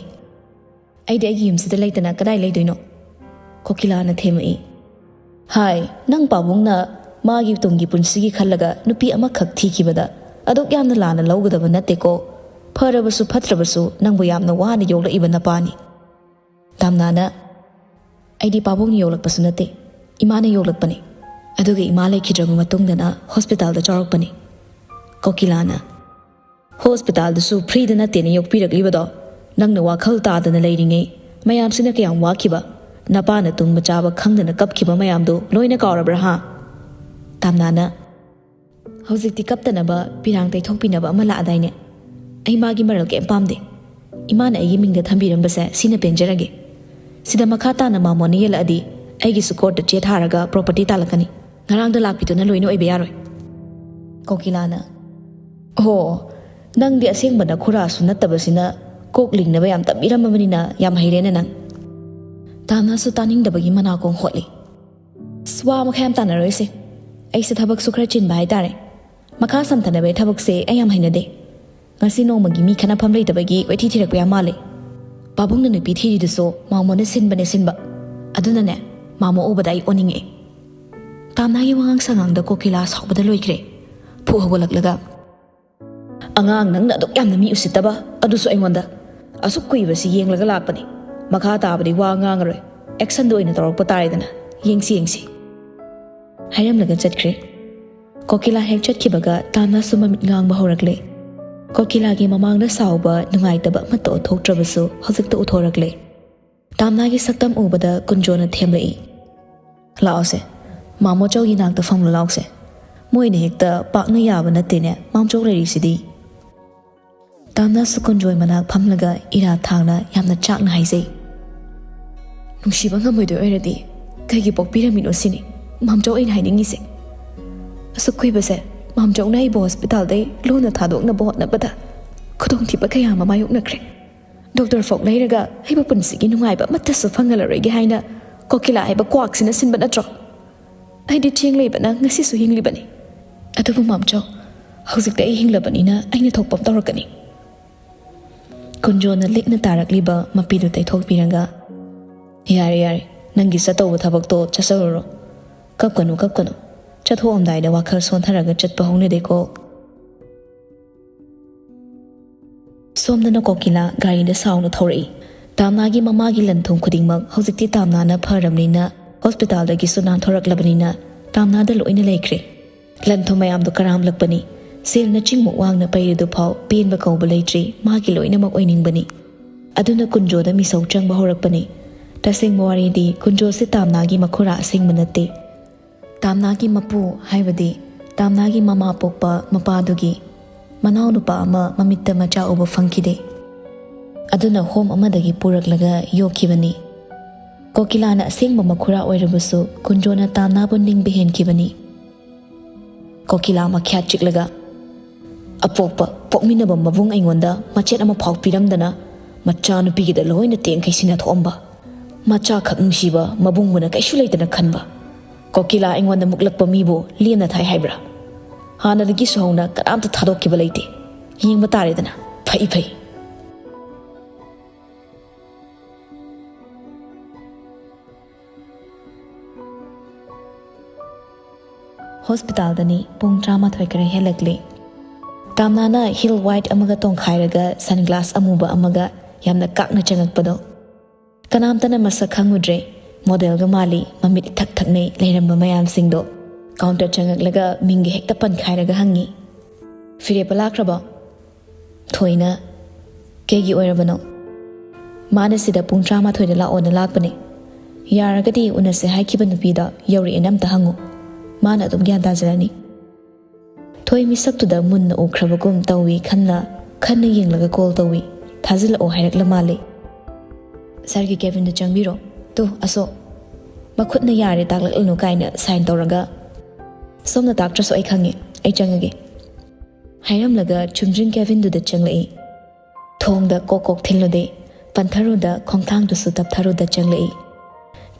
"ꯑꯩꯗꯤ ꯑꯩꯒꯤ ꯌꯨꯝꯁꯤꯗ ꯂꯩꯇꯅ ꯀꯗꯥꯏ ꯂꯩꯗꯣꯏꯅꯣ?" ꯀꯣꯀꯤꯂꯥꯅ ꯊꯦꯝꯃꯛꯏ꯫ "ꯍꯥꯏ, ꯅꯪ ꯄꯥꯕꯨꯡꯅ ꯃꯥꯒꯤ ꯇꯨꯡꯒꯤ ꯄꯨꯟꯁꯤꯒꯤ ꯈꯜꯂꯒ ꯅꯨꯄꯤ ꯑꯃꯈꯛ ꯊꯤꯈꯤꯕꯗ ꯑꯗꯨꯛ ꯌꯥꯝꯅ ꯂꯥꯟꯅ ꯂꯧꯒꯗꯕ ꯅꯠꯇꯦꯀꯣ꯫ ꯐꯔꯕꯁꯨ ꯐꯠꯇ꯭ꯔꯕꯁꯨ ꯅꯪꯕꯨ ꯌꯥꯝꯅ ꯋꯥꯅ ꯌꯣꯛꯂꯛꯏꯕ ꯅꯄꯥꯅꯤ꯫" ꯇꯥꯝꯅꯥꯅ, "ꯑꯩꯗꯤ ꯄꯥꯕꯨꯡꯅ ꯌꯣꯛꯂꯛꯄꯁꯨ ꯅꯠꯇꯦ, ꯏꯃꯥꯅ ꯌꯣꯛꯂꯛꯄꯅꯤ꯫ ꯑꯗꯨꯒ ꯏꯃꯥ ꯂꯩꯈꯤꯗ꯭ꯔꯕ ꯃꯇꯨꯡꯗꯅ ꯍꯣꯁꯄꯤꯇꯥꯜꯗ ꯆꯥꯎꯔꯛꯄꯅꯤ꯫" ꯀꯣꯀꯤꯂꯥꯅ, "ꯍꯣꯁꯄꯤꯇꯥꯜꯗꯨꯁꯨ ꯐ꯭ꯔꯤꯗ ꯅꯠꯇꯦꯅ ꯌꯣꯛꯄꯤꯔꯛꯂꯤꯕꯗꯣ꯫ ꯅꯪꯅ ꯋꯥꯈꯜ ꯇꯥꯗꯅ ꯂꯩꯔꯤꯉꯩ ꯃꯌꯥꯝꯁꯤꯅ ꯀꯌꯥꯝ ꯋꯥꯈꯤꯕ꯫ ꯅꯄꯥꯅ ꯇꯨꯝꯕ ꯆꯥꯕ ꯈꯪꯗꯅ ꯀꯞꯈꯤꯕ ꯃꯌꯥꯝꯗꯨ ꯂꯣꯏꯅ ꯀꯥꯎꯔꯕ꯭ꯔꯥ, ꯍꯥ?" ꯇꯥꯝꯅꯥꯅ, "ꯍꯧꯖꯤꯛꯇꯤ ꯀꯞꯇꯅꯕ ꯄꯤꯔꯥꯡ ꯇꯩꯊꯣꯛꯄꯤꯅꯕ ꯑꯃ ꯂꯥꯛꯑꯗꯥꯏꯅꯦ? ꯑꯩ ꯃꯥꯒꯤ ꯃꯔꯜ ꯀꯩꯝ ꯄꯥꯝꯗꯦ꯫ ꯏꯃꯥꯅ ꯑꯩꯒꯤ ꯃꯤꯡꯗ ꯊꯝꯕꯤꯔꯝꯕꯁꯦ ꯁꯤꯅ ꯄꯦꯟꯖꯔꯒꯦ꯫ ꯁꯤꯗ ꯃꯈꯥ ꯇꯥꯅ ꯃꯥꯃꯣꯅ ꯌꯦꯜꯂꯛꯑꯗꯤ ꯑꯩꯒꯤꯁꯨ ꯀꯣꯔꯠꯇ ꯆꯦ ꯊꯥꯔꯒ ꯄ꯭ꯔꯣꯄꯔꯇꯤ ꯇꯥꯜꯂꯛꯀꯅꯤ꯫ ꯉꯔꯥꯡꯗ ꯂꯥꯛꯄꯤꯗꯨꯅ ꯂꯣꯏꯅ ꯑꯣꯏꯕ ꯌꯥꯔꯣꯏ꯫ ꯀꯣꯀꯤꯂꯥꯅ, "ꯑꯣ, ꯅꯪꯗꯤ ꯑꯁꯦꯡꯕ ꯅꯈꯨꯔꯥꯁꯨ ꯅꯠꯇꯕꯁꯤꯅ ꯀꯣꯛ ꯂꯤꯡꯅꯕ ꯌꯥꯝ ꯇꯝꯕꯤꯔꯝꯃꯕꯅꯤꯅ ꯌꯥꯝ ꯍꯩꯔꯦꯅꯦ ꯅꯪ꯫" ꯇꯥꯝꯅꯥꯁꯨ ꯇꯥꯅꯤꯡꯗꯕꯒꯤ ꯃꯅꯥꯀꯣꯡ ꯍꯣꯠꯂꯤ꯫ "ꯑꯁ, ꯋꯥ ꯃꯈꯥ ꯌꯥꯝ ꯇꯥꯟꯅꯔꯣꯏꯁꯦ꯫ ꯑꯩꯁꯦ ꯊꯕꯛꯁꯨ ꯈꯔ ꯆꯤꯟꯕ ꯍꯥꯏꯇꯥꯔꯦ꯫ ꯃꯈꯥ ꯁꯝꯊꯅꯕꯒꯤ ꯊꯕꯛꯁꯦ ꯑꯩ ꯌꯥꯝ ꯍꯩꯅꯗꯦ꯫ ꯉꯁꯤ ꯅꯣꯡꯃꯒꯤ ꯃꯤ ꯈꯠꯅꯐꯝ ꯂꯩꯇꯕꯒꯤ ꯀꯣꯏꯊꯤ ꯊꯤꯔꯛꯄ ꯌꯥꯝ ꯃꯥꯜꯂꯦ꯫ ꯄꯥꯕꯨꯡꯅ ꯅꯨꯄꯤ ꯊꯤꯔꯤꯗꯨꯁꯨ ꯃꯥꯃꯣꯅ ꯁꯤꯟꯕꯅꯦ ꯁꯤꯟꯕ꯫ ꯑꯗꯨꯅꯅꯦ, ꯃꯥꯃꯣ ꯎꯕꯗ ꯑꯩ ꯑꯣꯟꯅꯤꯡꯉꯛꯑꯦ꯫" ꯇꯥꯝꯅꯥꯒꯤ ꯋꯥꯉꯥꯡ ꯁꯉꯥꯡꯗ ꯀꯣꯀꯤꯂꯥ ꯁꯥꯎꯕꯗ ꯂꯣꯏꯈ꯭ꯔꯦ꯫ ꯐꯨꯛ ꯍꯧꯒꯠꯂꯛꯂꯒ, "ꯑꯉꯥꯡ ꯅꯪꯅ ꯑꯗꯨꯛ ꯌꯥꯝꯅ ꯃꯤ ꯎꯁꯤꯠꯇꯕ, ꯑꯗꯨꯁꯨ ꯑꯩꯉꯣꯟꯗ꯫ ꯑꯁꯨꯛ ꯀꯨꯏꯕꯁꯤ ꯌꯦꯡꯂꯒ ꯂꯥꯛꯄꯅꯤ꯫ ꯃꯈꯥ ꯇꯥꯕꯗꯤ ꯋꯥ ꯉꯥꯡꯉꯔꯣꯏ꯫ ꯑꯦꯛꯁꯟꯗ ꯑꯣꯏꯅ ꯇꯧꯔꯛꯄ ꯇꯥꯔꯦꯗꯅ꯫ ꯌꯦꯡꯁꯤ, ꯌꯦꯡꯁꯤ꯫" ꯍꯥꯏꯔꯝꯂꯒ ꯆꯠꯈ꯭ꯔꯦ꯫ ꯀꯣꯀꯤꯂꯥ ꯍꯦꯛ ꯆꯠꯈꯤꯕꯒ ꯇꯥꯝꯅꯥꯁꯨ ꯃꯃꯤꯠ ꯉꯥꯡꯕ ꯍꯧꯔꯛꯂꯦ꯫ ꯀꯣꯀꯤꯂꯥꯒꯤ ꯃꯃꯥꯡꯗ ꯁꯥꯎꯕ, ꯅꯨꯡꯉꯥꯏꯇꯕ ꯑꯃꯠꯇ ꯎꯠꯊꯣꯛꯇ꯭ꯔꯕꯁꯨ ꯍꯧꯖꯤꯛꯇ ꯎꯠꯊꯣꯔꯛꯂꯦ꯫ ꯇꯥꯝꯅꯥꯒꯤ ꯁꯛꯇꯝ ꯎꯕꯗ ꯀꯨꯟꯖꯣꯅ ꯊꯦꯝꯂꯛꯏ꯫ "ꯂꯥꯛꯑꯣꯁꯦ, ꯃꯥꯃꯣ ꯆꯧꯒꯤ ꯅꯥꯛꯇ ꯐꯝꯂꯨ ꯂꯥꯛꯑꯣꯁꯦ꯫ ꯃꯣꯏꯅ ꯍꯦꯛꯇ ꯄꯥꯛꯅ ꯌꯥꯕ ꯅꯠꯇꯦꯅꯦ, ꯃꯥꯝꯆꯧ ꯂꯩꯔꯤꯁꯤꯗꯤ꯫" ꯇꯥꯝꯅꯥꯁꯨ ꯀꯨꯟꯖꯣꯏ ꯃꯅꯥꯛ ꯐꯝꯂꯒ ꯏꯔꯥ ꯊꯥꯡꯅ ꯌꯥꯝꯅ ꯆꯥꯛꯅ ꯍꯥꯏꯖꯩ꯫ "ꯅꯨꯡꯁꯤꯕ ꯉꯝꯃꯣꯏꯗꯣꯏ ꯑꯣꯏꯔꯗꯤ ꯀꯩꯒꯤ ꯄꯣꯛꯄꯤꯔꯝꯃꯤꯅꯣ ꯁꯤꯅꯤ ꯃꯥꯝꯆꯧ ꯑꯩꯅ ꯍꯥꯏꯅꯤꯡꯉꯤꯁꯦ꯫ ꯑꯁꯨꯛ ꯀꯨꯏꯕꯁꯦ ꯃꯥꯝꯆꯧꯅ ꯑꯩꯕꯨ ꯍꯣꯁꯄꯤꯇꯥꯜꯗꯩ ꯂꯣꯟꯅ ꯊꯥꯗꯣꯛꯅꯕ ꯍꯣꯠꯅꯕꯗ ꯈꯨꯗꯣꯡꯊꯤꯕ ꯀꯌꯥ ꯑꯃ ꯃꯥꯌꯣꯛꯅꯈ꯭ꯔꯦ꯫ ꯗꯣꯛꯇꯔ ꯐꯥꯎ ꯂꯩꯔꯒ ꯑꯩꯕꯨ ꯄꯨꯟꯁꯤꯒꯤ ꯅꯨꯡꯉꯥꯏꯕ ꯑꯃꯠꯇꯁꯨ ꯐꯪꯍꯜꯂꯔꯣꯏꯒꯦ ꯍꯥꯏꯅ ꯀꯣꯀꯤꯂꯥ ꯍꯥꯏꯕ ꯀ꯭ꯋꯥꯛꯁꯤꯅ ꯁꯤꯟꯕ ꯅꯠꯇ꯭ꯔꯣ? ꯑꯩꯗꯤ ꯆꯦꯡ ꯂꯩꯕꯅ ꯉꯁꯤꯁꯨ ꯍꯤꯡꯂꯤꯕꯅꯤ꯫ ꯑꯗꯨꯕꯨ ꯃꯥꯝꯆꯧ, ꯍꯧꯖꯤꯛꯇꯤ ꯑꯩ ꯍꯤꯡꯂꯕꯅꯤꯅ ꯑꯩꯅ ꯊꯣꯛꯄ ꯑꯃ ꯇꯧꯔꯛꯀꯅꯤ꯫" ꯀꯨꯟꯖꯣꯅ ꯂꯤꯛꯅ ꯇꯥꯔꯛꯂꯤꯕ ꯃꯄꯤꯗꯨ ꯇꯩꯊꯣꯛꯄꯤꯔꯒ, "ꯌꯥꯔꯦ, ꯌꯥꯔꯦ, ꯅꯪꯒꯤ ꯆꯠꯇꯧꯕ ꯊꯕꯛꯇꯣ ꯆꯠꯆꯔꯨꯔꯣ꯫ ꯀꯞꯀꯅꯨ, ꯀꯞꯀꯅꯨ꯫ ꯆꯠꯊꯣꯛꯑꯝꯗꯥꯏꯗ ꯋꯥꯈꯜ ꯁꯣꯟꯊꯔꯒ ꯆꯠꯄ ꯍꯧꯅꯗꯦꯀꯣ꯫" ꯁꯣꯝꯗꯅ ꯀꯣꯀꯤꯂꯥ ꯒꯥꯔꯤꯗ ꯁꯥꯎꯅ ꯊꯧꯔꯛꯏ꯫ ꯇꯥꯝꯅꯥꯒꯤ ꯃꯃꯥꯒꯤ ꯂꯟ ꯊꯨꯝ ꯈꯨꯗꯤꯡꯃꯛ ꯍꯧꯖꯤꯛꯇꯤ ꯇꯥꯝꯅꯥꯅ ꯐꯔꯕꯅꯤꯅ, ꯍꯣꯁꯄꯤꯇꯥꯜꯗꯒꯤꯁꯨ ꯅꯥꯟꯊꯣꯔꯛꯂꯕꯅꯤꯅ ꯇꯥꯝꯅꯥꯗ ꯂꯣꯏꯅ ꯂꯩꯈ꯭ꯔꯦ꯫ ꯂꯟ ꯊꯨꯝ ꯃꯌꯥꯝꯗꯨ ꯀꯔꯥꯝꯂꯛꯄꯅꯤ꯫ ꯁꯦꯜꯅ ꯆꯤꯡꯃꯨꯛ ꯋꯥꯡꯅ ꯄꯩꯔꯗꯨꯐꯥꯎ ꯄꯦꯟꯕ ꯀꯧꯕ ꯂꯩꯇ꯭ꯔꯤ, ꯃꯥꯒꯤ ꯂꯣꯏꯅꯃꯛ ꯑꯣꯏꯅꯤꯡꯕꯅꯤ꯫ ꯑꯗꯨꯅ ꯀꯨꯟꯖꯣꯗ ꯃꯤꯁꯧ ꯆꯪꯕ ꯍꯧꯔꯛꯄꯅꯤ꯫ ꯇꯁꯦꯡꯕ ꯋꯥꯔꯤꯗꯤ ꯀꯨꯟꯖꯣꯁꯦ ꯇꯥꯝꯅꯥꯒꯤ ꯃꯈꯨꯔꯥ ꯑꯁꯦꯡꯕ ꯅꯠꯇꯦ꯫ ꯇꯥꯝꯅꯥꯒꯤ ꯃꯄꯨ, ꯍꯥꯏꯕꯗꯤ ꯇꯥꯝꯅꯥꯒꯤ ꯃꯃꯥ ꯄꯣꯛꯄ ꯃꯄꯥꯗꯨꯒꯤ ꯃꯅꯥꯎꯅꯨꯄꯥ ꯑꯃ ꯃꯃꯤꯠꯇ ꯃꯆꯥ ꯎꯕ ꯐꯪꯈꯤꯗꯦ꯫ ꯑꯗꯨꯅ ꯍꯣꯝ ꯑꯃꯗꯒꯤ ꯄꯨꯔꯛꯂꯒ ꯌꯣꯛꯈꯤꯕꯅꯤ꯫ ꯀꯣꯀꯤꯂꯥꯅ ꯑꯁꯦꯡꯕ ꯃꯈꯨꯔꯥ ꯑꯣꯏꯔꯕꯁꯨ ꯀꯨꯟꯖꯣꯅ ꯇꯥꯝꯅꯥꯕꯨ ꯅꯤꯡꯕ ꯍꯦꯟꯈꯤꯕꯅꯤ꯫ ꯀꯣꯀꯤꯂꯥ ꯃꯈ꯭ꯌꯥꯠ ꯆꯤꯛꯂꯒ, "ꯑꯄꯣꯛꯄ ꯄꯣꯛꯃꯤꯟꯅꯕ ꯃꯕꯨꯡ ꯑꯩꯉꯣꯟꯗ ꯃꯆꯦꯠ ꯑꯃ ꯐꯥꯎ ꯄꯤꯔꯝꯗꯅ ꯃꯆꯥꯅꯨꯄꯤꯒꯤꯗ ꯂꯣꯏꯅ ꯇꯦꯡꯈꯩ ꯁꯤꯟꯅꯊꯣꯛꯑꯝꯕ, ꯃꯆꯥꯈꯛ ꯅꯨꯡꯁꯤꯕ ꯃꯕꯨꯡꯕꯨꯅ ꯀꯩꯁꯨ ꯂꯩꯇꯅ ꯈꯟꯕ꯫ ꯀꯣꯀꯤꯂꯥ ꯑꯩꯉꯣꯟꯗ ꯃꯨꯛꯂꯛꯄ ꯃꯤꯕꯨ ꯂꯦꯝꯅ ꯊꯥꯏ ꯍꯥꯏꯕ꯭ꯔꯥ? ꯍꯥꯟꯅꯗꯒꯤꯁꯨ ꯍꯧꯅ ꯀꯅꯥꯝꯇ ꯊꯥꯗꯣꯛꯈꯤꯕ ꯂꯩꯇꯦ꯫ ꯌꯦꯡꯕ ꯇꯥꯔꯦꯗꯅ꯫ ꯐꯩ ꯐꯩ"꯫ ꯍꯣꯁꯄꯤꯇꯥꯜꯗꯅꯤ꯫ ꯄꯨꯡ ꯇꯔꯥꯃꯥꯊꯣꯏ ꯈꯔ ꯍꯦꯜꯂꯛꯂꯦ꯫ ꯇꯥꯝꯅꯥꯅ ꯍꯤꯜ ꯋꯥꯏꯠ ꯑꯃꯒ ꯇꯣꯡꯈꯥꯏꯔꯒ ꯁꯟꯒ꯭ꯂꯥꯁ ꯑꯃꯨꯕ ꯑꯃꯒ ꯌꯥꯝꯅ ꯀꯥꯛꯅ ꯆꯪꯉꯛꯄꯗꯣ꯫ ꯀꯅꯥꯝꯇꯅ ꯃꯁꯛ ꯈꯪꯉꯨꯗ꯭ꯔꯦ꯫ ꯃꯣꯗꯦꯜꯒ ꯃꯥꯜꯂꯤ, ꯃꯃꯤꯠ ꯏꯊꯛ ꯊꯛꯅꯩ ꯂꯩꯔꯝꯕ ꯃꯌꯥꯝꯁꯤꯡꯗꯣ꯫ ꯀꯥꯎꯟꯇꯔ ꯆꯪꯉꯛꯂꯒ ꯃꯤꯡꯒ ꯍꯦꯛꯇ ꯄꯟꯈꯥꯏꯔꯒ ꯍꯪꯉꯤ, "ꯐꯤꯔꯦꯞꯄ ꯂꯥꯛꯈ꯭ꯔꯕꯣ?" ꯊꯣꯏꯅ, "ꯀꯩꯒꯤ ꯑꯣꯏꯔꯕꯅꯣ?" "ꯃꯥꯅ ꯁꯤꯗ ꯄꯨꯡ ꯇꯔꯥꯃꯥꯊꯣꯏꯗ ꯂꯥꯛꯑꯣꯅ ꯂꯥꯛꯄꯅꯦ꯫ ꯌꯥꯔꯒꯗꯤ ꯎꯅꯁꯦ ꯍꯥꯏꯈꯤꯕ ꯅꯨꯄꯤꯗꯣ ꯌꯧꯔꯛꯑꯦꯅ ꯑꯝꯇ ꯍꯪꯉꯨ꯫ ꯃꯥꯅ ꯑꯗꯨꯝ ꯒ꯭ꯌꯥꯟ ꯇꯥꯖꯔꯅꯤ"꯫ ꯊꯣꯏ ꯃꯤꯁꯛꯇꯨꯗ ꯃꯨꯟꯅ ꯎꯈ꯭ꯔꯕꯒꯨꯝ ꯇꯧꯏ ꯈꯟꯅ, ꯈꯟꯅ ꯌꯦꯡꯂꯒ ꯀꯣꯜ ꯇꯧꯏ꯫ ꯊꯥꯖꯤꯜꯂꯛꯑꯣ ꯍꯥꯏꯔꯛꯂ ꯃꯥꯜꯂꯦ꯫ "ꯁꯥꯔꯒꯤ ꯀꯦꯕꯤꯟꯗ ꯆꯪꯕꯤꯔꯣ꯫ ꯇꯨ, ꯑꯁꯣ"꯫ ꯃꯈꯨꯠꯅ "ꯌꯥꯔꯦ, ꯇꯥꯛꯂꯛꯂꯅꯨ" ꯀꯥꯏꯅ ꯁꯥꯏꯟ ꯇꯧꯔꯒ, "ꯁꯣꯝꯅ ꯇꯥꯛꯇ꯭ꯔꯁꯨ ꯑꯩ ꯈꯪꯉꯦ, ꯑꯩ ꯆꯪꯉꯒꯦ" ꯍꯥꯏꯔꯝꯂꯒ ꯆꯨꯝꯗ꯭ꯔꯤꯡ ꯀꯦꯕꯤꯟꯗꯨꯗ ꯆꯪꯂꯛꯏ꯫ ꯊꯣꯡꯗ ꯀꯣꯛ ꯀꯣꯛ ꯊꯤꯜꯂꯨꯗꯦ꯫ ꯄꯟꯊꯔꯨꯗ, ꯈꯣꯡꯊꯥꯡꯗꯨꯁꯨ ꯇꯞꯊꯔꯨꯗ ꯆꯪꯂꯛꯏ꯫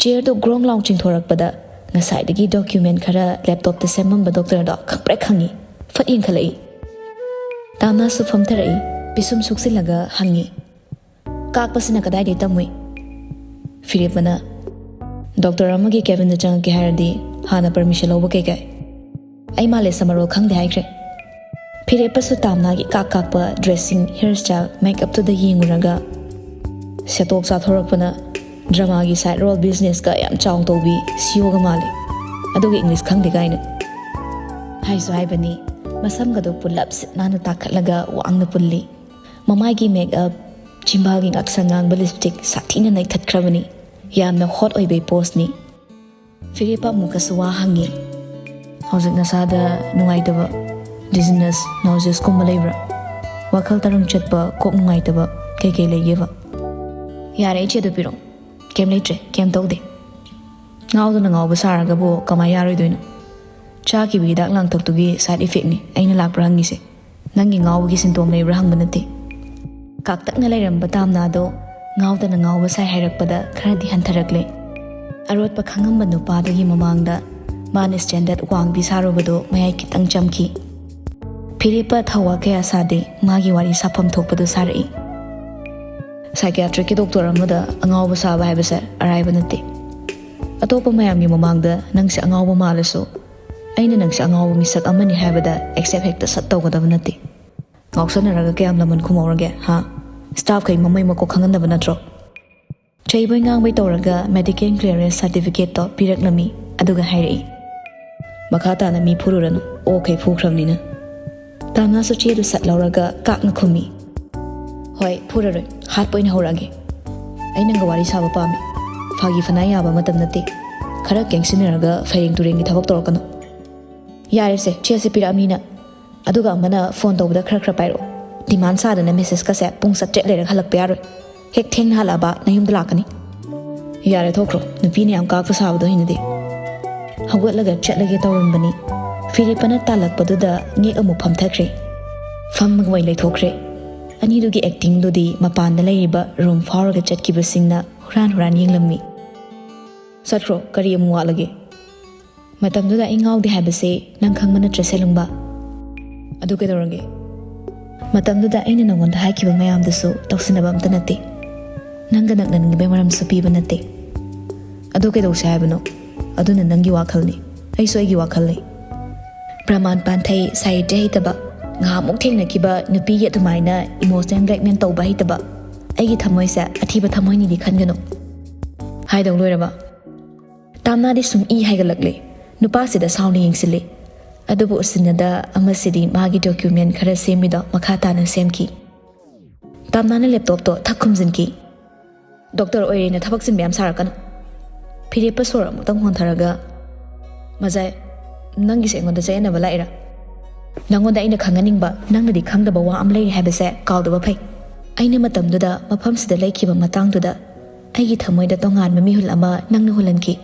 ꯆꯤꯌꯔꯗꯨ ꯒ꯭ꯔꯣꯡ ꯂꯥꯎ ꯆꯤꯡꯊꯣꯔꯛꯄꯗ ꯉꯁꯥꯏꯗꯒꯤ ꯗꯣꯀ꯭ꯌꯨꯃꯦꯟ ꯈꯔ ꯂꯦꯞꯇꯣꯞꯇ ꯁꯦꯝꯃꯝꯕ ꯗꯣꯛꯇꯔꯗꯣ ꯈꯪꯄ꯭ꯔꯦꯛ ꯈꯪꯉꯤ꯫ ꯐꯠ ꯌꯦꯡꯈꯠꯂꯛꯏ꯫ ꯇꯥꯝꯅꯥꯁꯨ ꯐꯝꯊꯔꯛꯏ꯫ ꯄꯤꯁꯨꯝ ꯁꯨꯛꯆꯤꯜꯂꯒ ꯍꯪꯉꯤ, "ꯀꯥꯛꯄꯁꯤꯅ ꯀꯗꯥꯏꯗꯩ ꯇꯝꯃꯨꯏ?" ꯐꯤꯔꯦꯞꯄꯅ, "ꯗꯣꯛꯇꯔ ꯑꯃꯒꯤ ꯀꯦꯕꯤꯟꯗ ꯆꯪꯉꯛꯀꯦ ꯍꯥꯏꯔꯗꯤ ꯍꯥꯟꯅ ꯄꯔꯃꯤꯁꯟ ꯂꯧꯕ ꯀꯩꯀꯥꯏ?" ꯑꯩ ꯃꯥꯂꯦꯁ ꯃꯔꯣꯜ ꯈꯪꯗꯦ ꯍꯥꯏꯈ꯭ꯔꯦ꯫ ꯐꯤꯔꯦꯞꯄꯁꯨ ꯇꯥꯝꯅꯥꯒꯤ ꯀꯥꯛ ꯀꯥꯛꯄ ꯗ꯭ꯔꯦꯁꯤꯡ, ꯍꯤꯌꯔ ꯁ꯭ꯇꯥꯏꯜ, ꯃꯦꯛꯑꯞꯇꯨꯗ ꯌꯦꯡꯉꯨꯔꯒ ꯁꯦꯇꯣꯛ ꯆꯥꯊꯣꯔꯛꯄꯅ, ꯗ꯭ꯔꯃꯥꯒꯤ ꯁꯥꯏꯠ ꯔꯣꯜ ꯕꯤꯖꯤꯅꯦꯁꯀ ꯌꯥꯝ ꯆꯥꯎ ꯇꯧꯕꯤ ꯁꯤꯑꯣꯒ ꯃꯥꯜꯂꯤ꯫ ꯑꯗꯨꯒ ꯏꯪꯂꯤꯁ ꯈꯪꯗꯦ ꯀꯥꯏꯅ꯫ ꯍꯥꯏꯁꯨ ꯍꯥꯏꯕꯅꯤ, ꯃꯁꯝꯒꯗꯣ ꯄꯨꯜꯂꯞ ꯁꯤꯠ ꯅꯥꯟꯅ ꯇꯥꯈꯠꯂꯒ ꯋꯥꯡꯅ ꯄꯨꯜꯂꯤ꯫ ꯃꯃꯥꯏꯒꯤ ꯃꯦꯛꯑꯞ, ꯆꯤꯝꯕꯥꯜꯒꯤ ꯉꯛꯁꯪ ꯉꯥꯡꯕ ꯂꯤꯞꯁꯇꯤꯛ ꯁꯥꯊꯤꯅ ꯅꯩꯊꯠꯈ꯭ꯔꯕꯅꯤ꯫ ꯌꯥꯝꯅ ꯍꯣꯠ ꯑꯣꯏꯕꯩ ꯄꯣꯁꯅꯤ꯫ ꯐꯤꯔꯦꯞꯄ ꯑꯃꯨꯛꯀꯁꯨ ꯋꯥ ꯍꯪꯉꯤ꯫ "ꯍꯧꯖꯤꯛ ꯅꯁꯥꯗ ꯅꯨꯡꯉꯥꯏꯇꯕ, ꯗꯤꯖꯤꯅꯦꯁ, ꯅꯣꯖꯤꯌꯁꯀꯨꯝꯕ ꯂꯩꯕ꯭ꯔꯥ? ꯋꯥꯈꯜ ꯇꯔꯪ ꯆꯠꯄ, ꯀꯣꯛ ꯅꯨꯡꯉꯥꯏꯇꯕ?" ꯀꯩꯀꯩ ꯂꯩꯒꯦꯕ? ꯌꯥꯔꯦ, ꯏꯆꯦꯗꯣ ꯄꯤꯔꯛꯑꯣ꯫ ꯀꯩꯝ ꯂꯩꯇ꯭ꯔꯦ, ꯀꯩꯝ ꯇꯧꯗꯦ꯫ ꯉꯥꯎꯗꯅ ꯉꯥꯎꯕ ꯁꯥꯔꯒꯕꯨ ꯀꯃꯥꯏ ꯌꯥꯔꯣꯏꯗꯣꯏꯅꯣ? ꯆꯥꯈꯤꯕ ꯍꯤꯗꯥꯛ ꯂꯥꯡꯊꯛꯇꯨꯒꯤ ꯁꯥꯏꯠ ꯏꯐꯦꯛꯅꯤ ꯑꯩꯅ ꯂꯥꯛꯄ꯭ꯔꯥ ꯍꯪꯉꯤꯁꯦ꯫ ꯅꯪꯒꯤ ꯉꯥꯎꯕꯒꯤ ꯁꯤꯟꯇꯣꯝ ꯂꯩꯕ꯭ꯔꯥ ꯍꯪꯕ ꯅꯠꯇꯦ꯫ ꯀꯥꯛꯇꯛꯅ ꯂꯩꯔꯝꯕ ꯇꯥꯝꯅꯥꯗꯣ ꯉꯥꯎꯗꯅ ꯉꯥꯎꯕ ꯁꯥꯏ ꯍꯥꯏꯔꯛꯄꯗ ꯈꯔꯗꯤ ꯍꯟꯊꯔꯛꯂꯦ꯫ ꯑꯔꯣꯠꯄ ꯈꯪꯉꯝꯕ ꯅꯨꯄꯥꯗꯨꯒꯤ ꯃꯃꯥꯡꯗ ꯃꯥꯅ ꯁ꯭ꯇꯦꯟꯗꯔꯠ ꯋꯥꯡꯕꯤ ꯁꯥꯔꯨꯕꯗꯣ ꯃꯌꯥꯏ ꯈꯤꯇꯪ ꯆꯝꯈꯤ꯫ ꯐꯤꯔꯦꯞꯄ ꯊꯧꯋꯥ ꯀꯌꯥ ꯁꯥꯗꯦ, ꯃꯥꯒꯤ ꯋꯥꯔꯤ ꯁꯥꯐꯝ ꯊꯣꯛꯄꯗꯨ ꯁꯥꯔꯛꯏ꯫ ꯁꯥꯏꯀꯤꯌꯥꯇ꯭ꯔꯤꯛꯀꯤ ꯗꯣꯛꯇꯔ ꯑꯃꯗ ꯑꯉꯥꯎꯕ ꯁꯥꯕ ꯍꯥꯏꯕꯁꯦ ꯑꯔꯥꯏꯕ ꯅꯠꯇꯦ꯫ ꯑꯇꯣꯞꯄ ꯃꯌꯥꯝꯒꯤ ꯃꯃꯥꯡꯗ ꯅꯪꯁꯦ ꯑꯉꯥꯎꯕ ꯃꯥꯜꯂꯁꯨ, ꯑꯩꯅ ꯅꯪꯁꯦ ꯑꯉꯥꯎꯕ ꯃꯤꯁꯛ ꯑꯃꯅꯤ ꯍꯥꯏꯕꯗ ꯑꯦꯛꯁꯦꯞ ꯍꯦꯛꯇ ꯁꯠ ꯇꯧꯒꯗꯕ ꯅꯠꯇꯦ꯫ ꯉꯥꯎꯁꯟꯅꯔꯒ ꯀꯌꯥꯝ ꯂꯃꯟ ꯈꯨꯝꯍꯧꯔꯒꯦ, ꯍꯥ? ꯁ꯭ꯇꯥꯐꯈꯩ ꯃꯃꯩ ꯃꯀꯣꯛ ꯈꯪꯍꯟꯗꯕ ꯅꯠꯇ꯭ꯔꯣ? ꯆꯩꯕꯣꯏ ꯉꯥꯡꯕꯩ ꯇꯧꯔꯒ ꯃꯦꯗꯤꯀꯦꯜ ꯀ꯭ꯂꯤꯌꯥꯔꯦꯟꯁ ꯁꯥꯔꯇꯤꯐꯤꯀꯦꯠꯇꯣ ꯄꯤꯔꯛꯂꯝꯃꯤ, ꯑꯗꯨꯒ ꯍꯥꯏꯔꯛꯏ, "ꯃꯈꯥ ꯇꯥꯅ ꯃꯤ ꯐꯨꯔꯨꯔꯅꯨ, ꯑꯣꯛꯈꯩ ꯐꯨꯈ꯭ꯔꯕꯅꯤꯅ"꯫ ꯇꯥꯝꯅꯥꯁꯨ ꯆꯦꯗꯨ ꯁꯠ ꯂꯧꯔꯒ ꯀꯥꯛꯅ ꯈꯨꯝꯃꯤ, "ꯍꯣꯏ, ꯐꯨꯔꯔꯣꯏ, ꯍꯥꯠꯄ ꯑꯣꯏꯅ ꯍꯧꯔꯛꯑꯒꯦ꯫ ꯑꯩ ꯅꯪꯒ ꯋꯥꯔꯤ ꯁꯥꯕ ꯄꯥꯝꯃꯤ꯫ ꯐꯥꯒꯤ ꯐꯅꯥꯏ ꯌꯥꯕ ꯃꯇꯝ ꯅꯠꯇꯦ꯫ ꯈꯔ ꯀꯦꯡꯁꯤꯟꯅꯔꯒ ꯐꯩꯔꯦꯡ ꯇꯨꯔꯦꯡꯒꯤ ꯊꯕꯛ ꯇꯧꯔꯛꯀꯅꯨ꯫ ꯌꯥꯔꯦꯁꯦ, ꯆꯦꯁꯦ ꯄꯤꯔꯛꯑꯕꯅꯤꯅ꯫ ꯑꯗꯨꯒ ꯑꯃꯅ ꯐꯣꯟ ꯇꯧꯕꯗ ꯈꯔ ꯈꯔ ꯄꯥꯏꯔꯛꯑꯣ꯫ ꯗꯤꯃꯥꯟ ꯁꯥꯗꯅ ꯃꯦꯁꯦꯖꯀꯁꯦ ꯄꯨꯡ ꯆꯥꯇ꯭ꯔꯦꯠ ꯂꯩꯔꯒ ꯍꯜꯂꯛꯄ ꯌꯥꯔꯣꯏ꯫ ꯍꯦꯛ ꯊꯦꯡꯅ ꯍꯜꯂꯛꯑꯕ ꯅꯌꯨꯝꯗ ꯂꯥꯛꯀꯅꯤ꯫ ꯌꯥꯔꯦ, ꯊꯣꯛꯈ꯭ꯔꯣ꯫ ꯅꯨꯄꯤꯅ ꯌꯥꯝ ꯀꯥꯛꯄ ꯁꯥꯕꯗꯣ ꯍꯩꯅꯗꯦ꯫ ꯍꯧꯒꯠꯂꯒ ꯆꯠꯂꯒꯦ ꯇꯧꯔꯝꯕꯅꯤ꯫ ꯐꯤꯔꯦꯞꯄꯅ ꯇꯥꯜꯂꯛꯄꯗꯨꯗ ꯉꯦꯛ ꯑꯃꯨꯛ ꯐꯝꯊꯈ꯭ꯔꯦ꯫ ꯐꯝꯃꯒ ꯑꯣꯏꯅ ꯂꯩꯊꯣꯛꯈ꯭ꯔꯦ꯫ ꯑꯅꯤꯗꯨꯒꯤ ꯑꯦꯛꯇꯤꯡꯗꯨꯗꯤ ꯃꯄꯥꯟꯗ ꯂꯩꯔꯤꯕ ꯔꯨꯝ ꯐꯥꯎꯔꯒ ꯆꯠꯈꯤꯕꯁꯤꯡꯅ ꯍꯨꯔꯥꯟ ꯍꯨꯔꯥꯟ ꯌꯦꯡꯂꯝꯃꯤ꯫ "ꯆꯠꯈ꯭ꯔꯣ, ꯀꯔꯤ ꯑꯃꯨꯛ ꯋꯥꯠꯂꯒꯦ?" "ꯃꯇꯝꯗꯨꯗ ꯑꯩ ꯉꯥꯎꯗꯦ ꯍꯥꯏꯕꯁꯦ ꯅꯪ ꯈꯪꯕ ꯅꯠꯇ꯭ꯔ, ꯁꯦꯂꯨꯡꯕ?" "ꯑꯗꯨ ꯀꯩꯗꯧꯔꯒꯦ?" "ꯃꯇꯝꯗꯨꯗ ꯑꯩꯅ ꯅꯉꯣꯟꯗ ꯍꯥꯏꯈꯤꯕ ꯃꯌꯥꯝꯗꯨꯁꯨ ꯇꯧꯁꯤꯟꯅꯕ ꯑꯝꯇ ꯅꯠꯇꯦ꯫ ꯅꯪꯒ ꯅꯛꯅꯅꯤꯡꯕꯩ ꯃꯔꯝꯁꯨ ꯄꯤꯕ ꯅꯠꯇꯦ꯫ ꯑꯗꯨ ꯀꯩꯗꯧꯁꯦ ꯍꯥꯏꯕꯅꯣ? ꯑꯗꯨꯅ ꯅꯪꯒꯤ ꯋꯥꯈꯜꯅꯤ, ꯑꯩꯁꯨ ꯑꯩꯒꯤ ꯋꯥꯈꯜ ꯂꯩ꯫ ꯄ꯭ꯔꯃꯥꯟ ꯄꯥꯟꯊꯩ, ꯁꯥꯍꯤꯇ꯭ꯌ ꯍꯩꯇꯕ, ꯉꯥꯏꯍꯥꯛꯃꯨꯛ ꯊꯦꯡꯅꯈꯤꯕ ꯅꯨꯄꯤꯒꯤ ꯑꯗꯨꯃꯥꯏꯅ ꯏꯃꯣꯁꯅꯦꯜ ꯕ꯭ꯂꯦꯛꯃꯦꯜ ꯇꯧꯕ ꯍꯩꯇꯕ꯫ ꯑꯩꯒꯤ ꯊꯃꯣꯏꯁꯦ ꯑꯊꯤꯕ ꯊꯃꯣꯏꯅꯤꯗꯤ ꯈꯟꯒꯅꯨ꯫" ꯍꯥꯏꯗꯧ ꯂꯣꯏꯔꯕ? ꯇꯥꯝꯅꯥꯗꯤ ꯁꯨꯝ ꯏ ꯍꯥꯏꯒꯠꯂꯛꯂꯦ꯫ ꯅꯨꯄꯥꯁꯤꯗ ꯁꯥꯎꯅ ꯌꯦꯡꯁꯤꯜꯂꯤ꯫ ꯑꯗꯨꯕꯨ ꯎꯁꯤꯟꯅꯗ ꯑꯃꯁꯤꯗꯤ ꯃꯥꯒꯤ ꯗꯣꯀ꯭ꯌꯨꯃꯦꯟ ꯈꯔ ꯁꯦꯝꯃꯤꯗꯣ ꯃꯈꯥ ꯇꯥꯅ ꯁꯦꯝꯈꯤ꯫ ꯇꯥꯝꯅꯥꯅ ꯂꯦꯞꯇꯣꯞꯇꯣ ꯊꯛ ꯈꯨꯝꯖꯤꯟꯈꯤ꯫ "ꯗꯣꯛꯇꯔ ꯑꯣꯏꯔꯦꯅ ꯊꯕꯛ ꯆꯤꯟꯕ ꯌꯥꯝ ꯁꯥꯔꯛꯀꯅꯨ꯫" ꯐꯤꯔꯦꯞꯄ ꯁꯣꯔ ꯑꯃꯨꯛꯇꯪ ꯍꯣꯟꯊꯔꯒ, "ꯃꯖꯥꯏ, ꯅꯪꯒꯤꯁꯦ ꯑꯩꯉꯣꯟꯗ ꯆꯌꯦꯠꯅꯕ ꯂꯥꯛꯏꯔꯥ? ꯅꯪꯉꯣꯟꯗ ꯑꯩꯅ ꯈꯪꯍꯟꯅꯤꯡꯕ, ꯅꯪꯅꯗꯤ ꯈꯪꯗꯕ ꯋꯥ ꯑꯃ ꯂꯩꯔꯤ ꯍꯥꯏꯕꯁꯦ ꯀꯥꯎꯗꯕ ꯐꯩ꯫ ꯑꯩꯅ ꯃꯇꯝꯗꯨꯗ ꯃꯐꯝꯁꯤꯗ ꯂꯩꯈꯤꯕ ꯃꯇꯥꯡꯗꯨꯗ ꯑꯩꯒꯤ ꯊꯃꯣꯏꯗ ꯇꯣꯉꯥꯟꯕ ꯃꯤꯍꯨꯜ ꯑꯃ ꯅꯪꯅ ꯍꯨꯜꯍꯟꯈꯤ꯫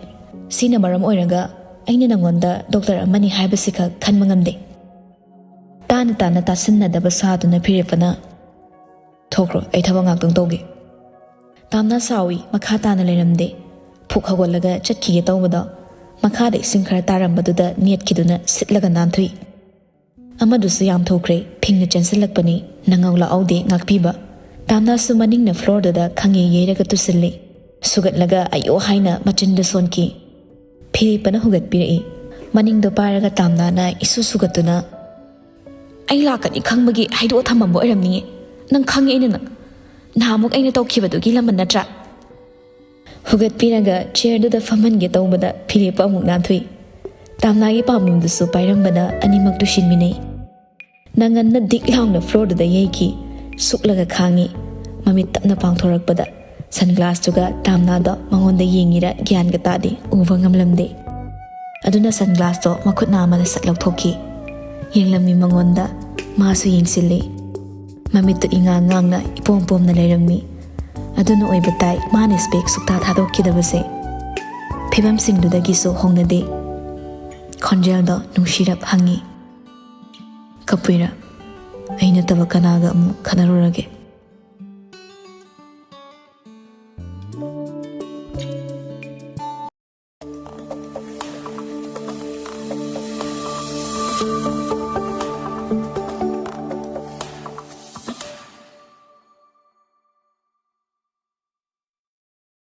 ꯁꯤꯅ ꯃꯔꯝ ꯑꯣꯏꯔꯒ ꯑꯩꯅ ꯅꯪꯉꯣꯟꯗ ꯗꯣꯛꯇꯔ ꯑꯃꯅꯤ ꯍꯥꯏꯕꯁꯤꯈꯛ ꯈꯟꯕ ꯉꯝꯗꯦ꯫ ꯇꯥꯅ ꯇꯥꯅ ꯇꯥꯁꯤꯟꯅꯗꯕ ꯁꯥꯗꯨꯅ ꯐꯤꯔꯦꯞꯄꯅ, "ꯊꯣꯛꯈ꯭ꯔꯣ, ꯑꯩ ꯊꯕꯛ ꯉꯥꯛꯇꯪ ꯇꯧꯒꯦ꯫" ꯇꯥꯝꯅꯥ ꯁꯥꯎꯏ, ꯃꯈꯥ ꯇꯥꯅ ꯂꯩꯔꯝꯗꯦ꯫ ꯐꯨꯛ ꯍꯧꯒꯠꯂꯒ ꯆꯠꯈꯤꯒꯦ ꯇꯧꯕꯗꯣ, ꯃꯈꯥꯗ ꯏꯁꯤꯡ ꯈꯔ ꯇꯥꯔꯝꯕꯗꯨꯗ ꯅꯦꯠꯈꯤꯗꯨꯅ ꯁꯤꯠꯂꯒ ꯅꯥꯟꯊꯨꯏ꯫ ꯑꯃꯗꯨꯁꯨ ꯌꯥꯝ ꯊꯨꯈ꯭ꯔꯦ, ꯐꯤꯡꯅ ꯆꯦꯟꯁꯤꯜꯂꯛꯄꯅꯤ, ꯅꯪꯍꯧ ꯂꯥꯛꯍꯧꯗꯦ ꯉꯥꯛꯄꯤꯕ꯫ ꯇꯥꯝꯅꯥꯁꯨ ꯃꯅꯤꯡꯅ ꯐ꯭ꯂꯣꯔꯗꯨꯗ ꯈꯪꯌꯩ ꯌꯩꯔꯒ ꯇꯨꯁꯤꯜꯂꯤ꯫ ꯁꯨꯒꯠꯂꯒ "ꯑꯌꯣ" ꯍꯥꯏꯅ ꯃꯆꯤꯟꯗ ꯁꯣꯟꯈꯤ꯫ ꯐꯤꯔꯦꯞꯄꯅ ꯍꯨꯒꯠꯄꯤꯔꯛꯏ꯫ ꯃꯅꯤꯡꯗꯣ ꯄꯥꯏꯔꯒ ꯇꯥꯝꯅꯥꯅ ꯏꯁꯨ ꯁꯨꯒꯠꯇꯨꯅ, "ꯑꯩ ꯂꯥꯛꯀꯅꯤ ꯈꯪꯕꯒꯤ ꯍꯥꯏꯗꯣꯛꯑ ꯊꯝꯃꯝꯕ ꯑꯣꯏꯔꯝꯅꯤꯌꯦ꯫ ꯅꯪ ꯈꯪꯉꯦ ꯑꯩꯅ ꯅꯪ꯫ ꯅꯍꯥꯟꯃꯨꯛ ꯑꯩꯅ ꯇꯧꯈꯤꯕꯗꯨꯒꯤ ꯂꯃꯟ ꯅꯠꯇ꯭ꯔꯥ?" ꯍꯨꯒꯠꯄꯤꯔꯒ ꯆꯤꯌꯔꯗꯨꯗ ꯐꯝꯍꯟꯒꯦ ꯇꯧꯕꯗ ꯐꯤꯔꯦꯞꯄ ꯑꯃꯨꯛ ꯅꯥꯟꯊꯨꯏ꯫ ꯇꯥꯝꯅꯥꯒꯤ ꯄꯥꯝꯕꯣꯝꯗꯨꯁꯨ ꯄꯥꯏꯔꯝꯕꯅ ꯑꯅꯤꯃꯛ ꯇꯨꯁꯤꯟꯃꯤꯟꯅꯩ꯫ ꯅꯪꯒꯟꯅ ꯗꯤꯛ ꯂꯥꯎꯅ ꯐ꯭ꯂꯣꯔꯗꯨꯗ ꯌꯩꯈꯤ꯫ ꯁꯨꯛꯂꯒ ꯈꯥꯡꯉꯤ꯫ ꯃꯃꯤꯠ ꯇꯞꯅ ꯄꯥꯡꯊꯣꯔꯛꯄꯗ ꯁꯟꯒ꯭ꯂꯥꯁꯇꯨꯒ ꯇꯥꯝꯅꯥꯗꯣ ꯃꯉꯣꯟꯗ ꯌꯦꯡꯉꯤꯔ ꯒ꯭ꯌꯥꯟꯒ ꯇꯥꯗꯦ, ꯎꯕ ꯉꯝꯂꯝꯗꯦ꯫ ꯑꯗꯨꯅ ꯁꯟꯒ꯭ꯂꯥꯁꯇꯣ ꯃꯈꯨꯠ ꯅꯥꯝꯃꯅ ꯁꯠ ꯂꯧꯊꯣꯛꯈꯤ꯫ ꯌꯦꯡꯂꯝꯃꯤ ꯃꯉꯣꯟꯗ꯫ ꯃꯥꯁꯨ ꯌꯦꯡꯁꯤꯜꯂꯤ꯫ ꯃꯃꯤꯠꯇꯨ ꯏꯉꯥꯡ ꯉꯥꯡꯅ ꯏꯄꯣꯝ ꯄꯣꯝꯅ ꯂꯩꯔꯝꯃꯤ꯫ ꯑꯗꯨꯅ ꯑꯣꯏꯕ ꯇꯥꯏ ꯃꯥꯅ ꯏꯁꯄꯦꯛ ꯁꯨꯛꯊꯥ ꯊꯥꯗꯣꯛꯈꯤꯗꯕꯁꯦ꯫ ꯐꯤꯕꯝꯁꯤꯡꯗꯨꯗꯒꯤꯁꯨ ꯍꯣꯡꯅꯗꯦ꯫ ꯈꯣꯟꯖꯦꯜꯗꯣ ꯅꯨꯡꯁꯤꯔꯞ ꯍꯪꯉꯤ, "ꯀꯞꯄꯨꯏꯔꯥ? ꯑꯩ ꯅꯠꯇꯕ ꯀꯅꯥꯒ ꯑꯃꯨꯛ ꯈꯠꯅꯔꯨꯔꯒꯦ?"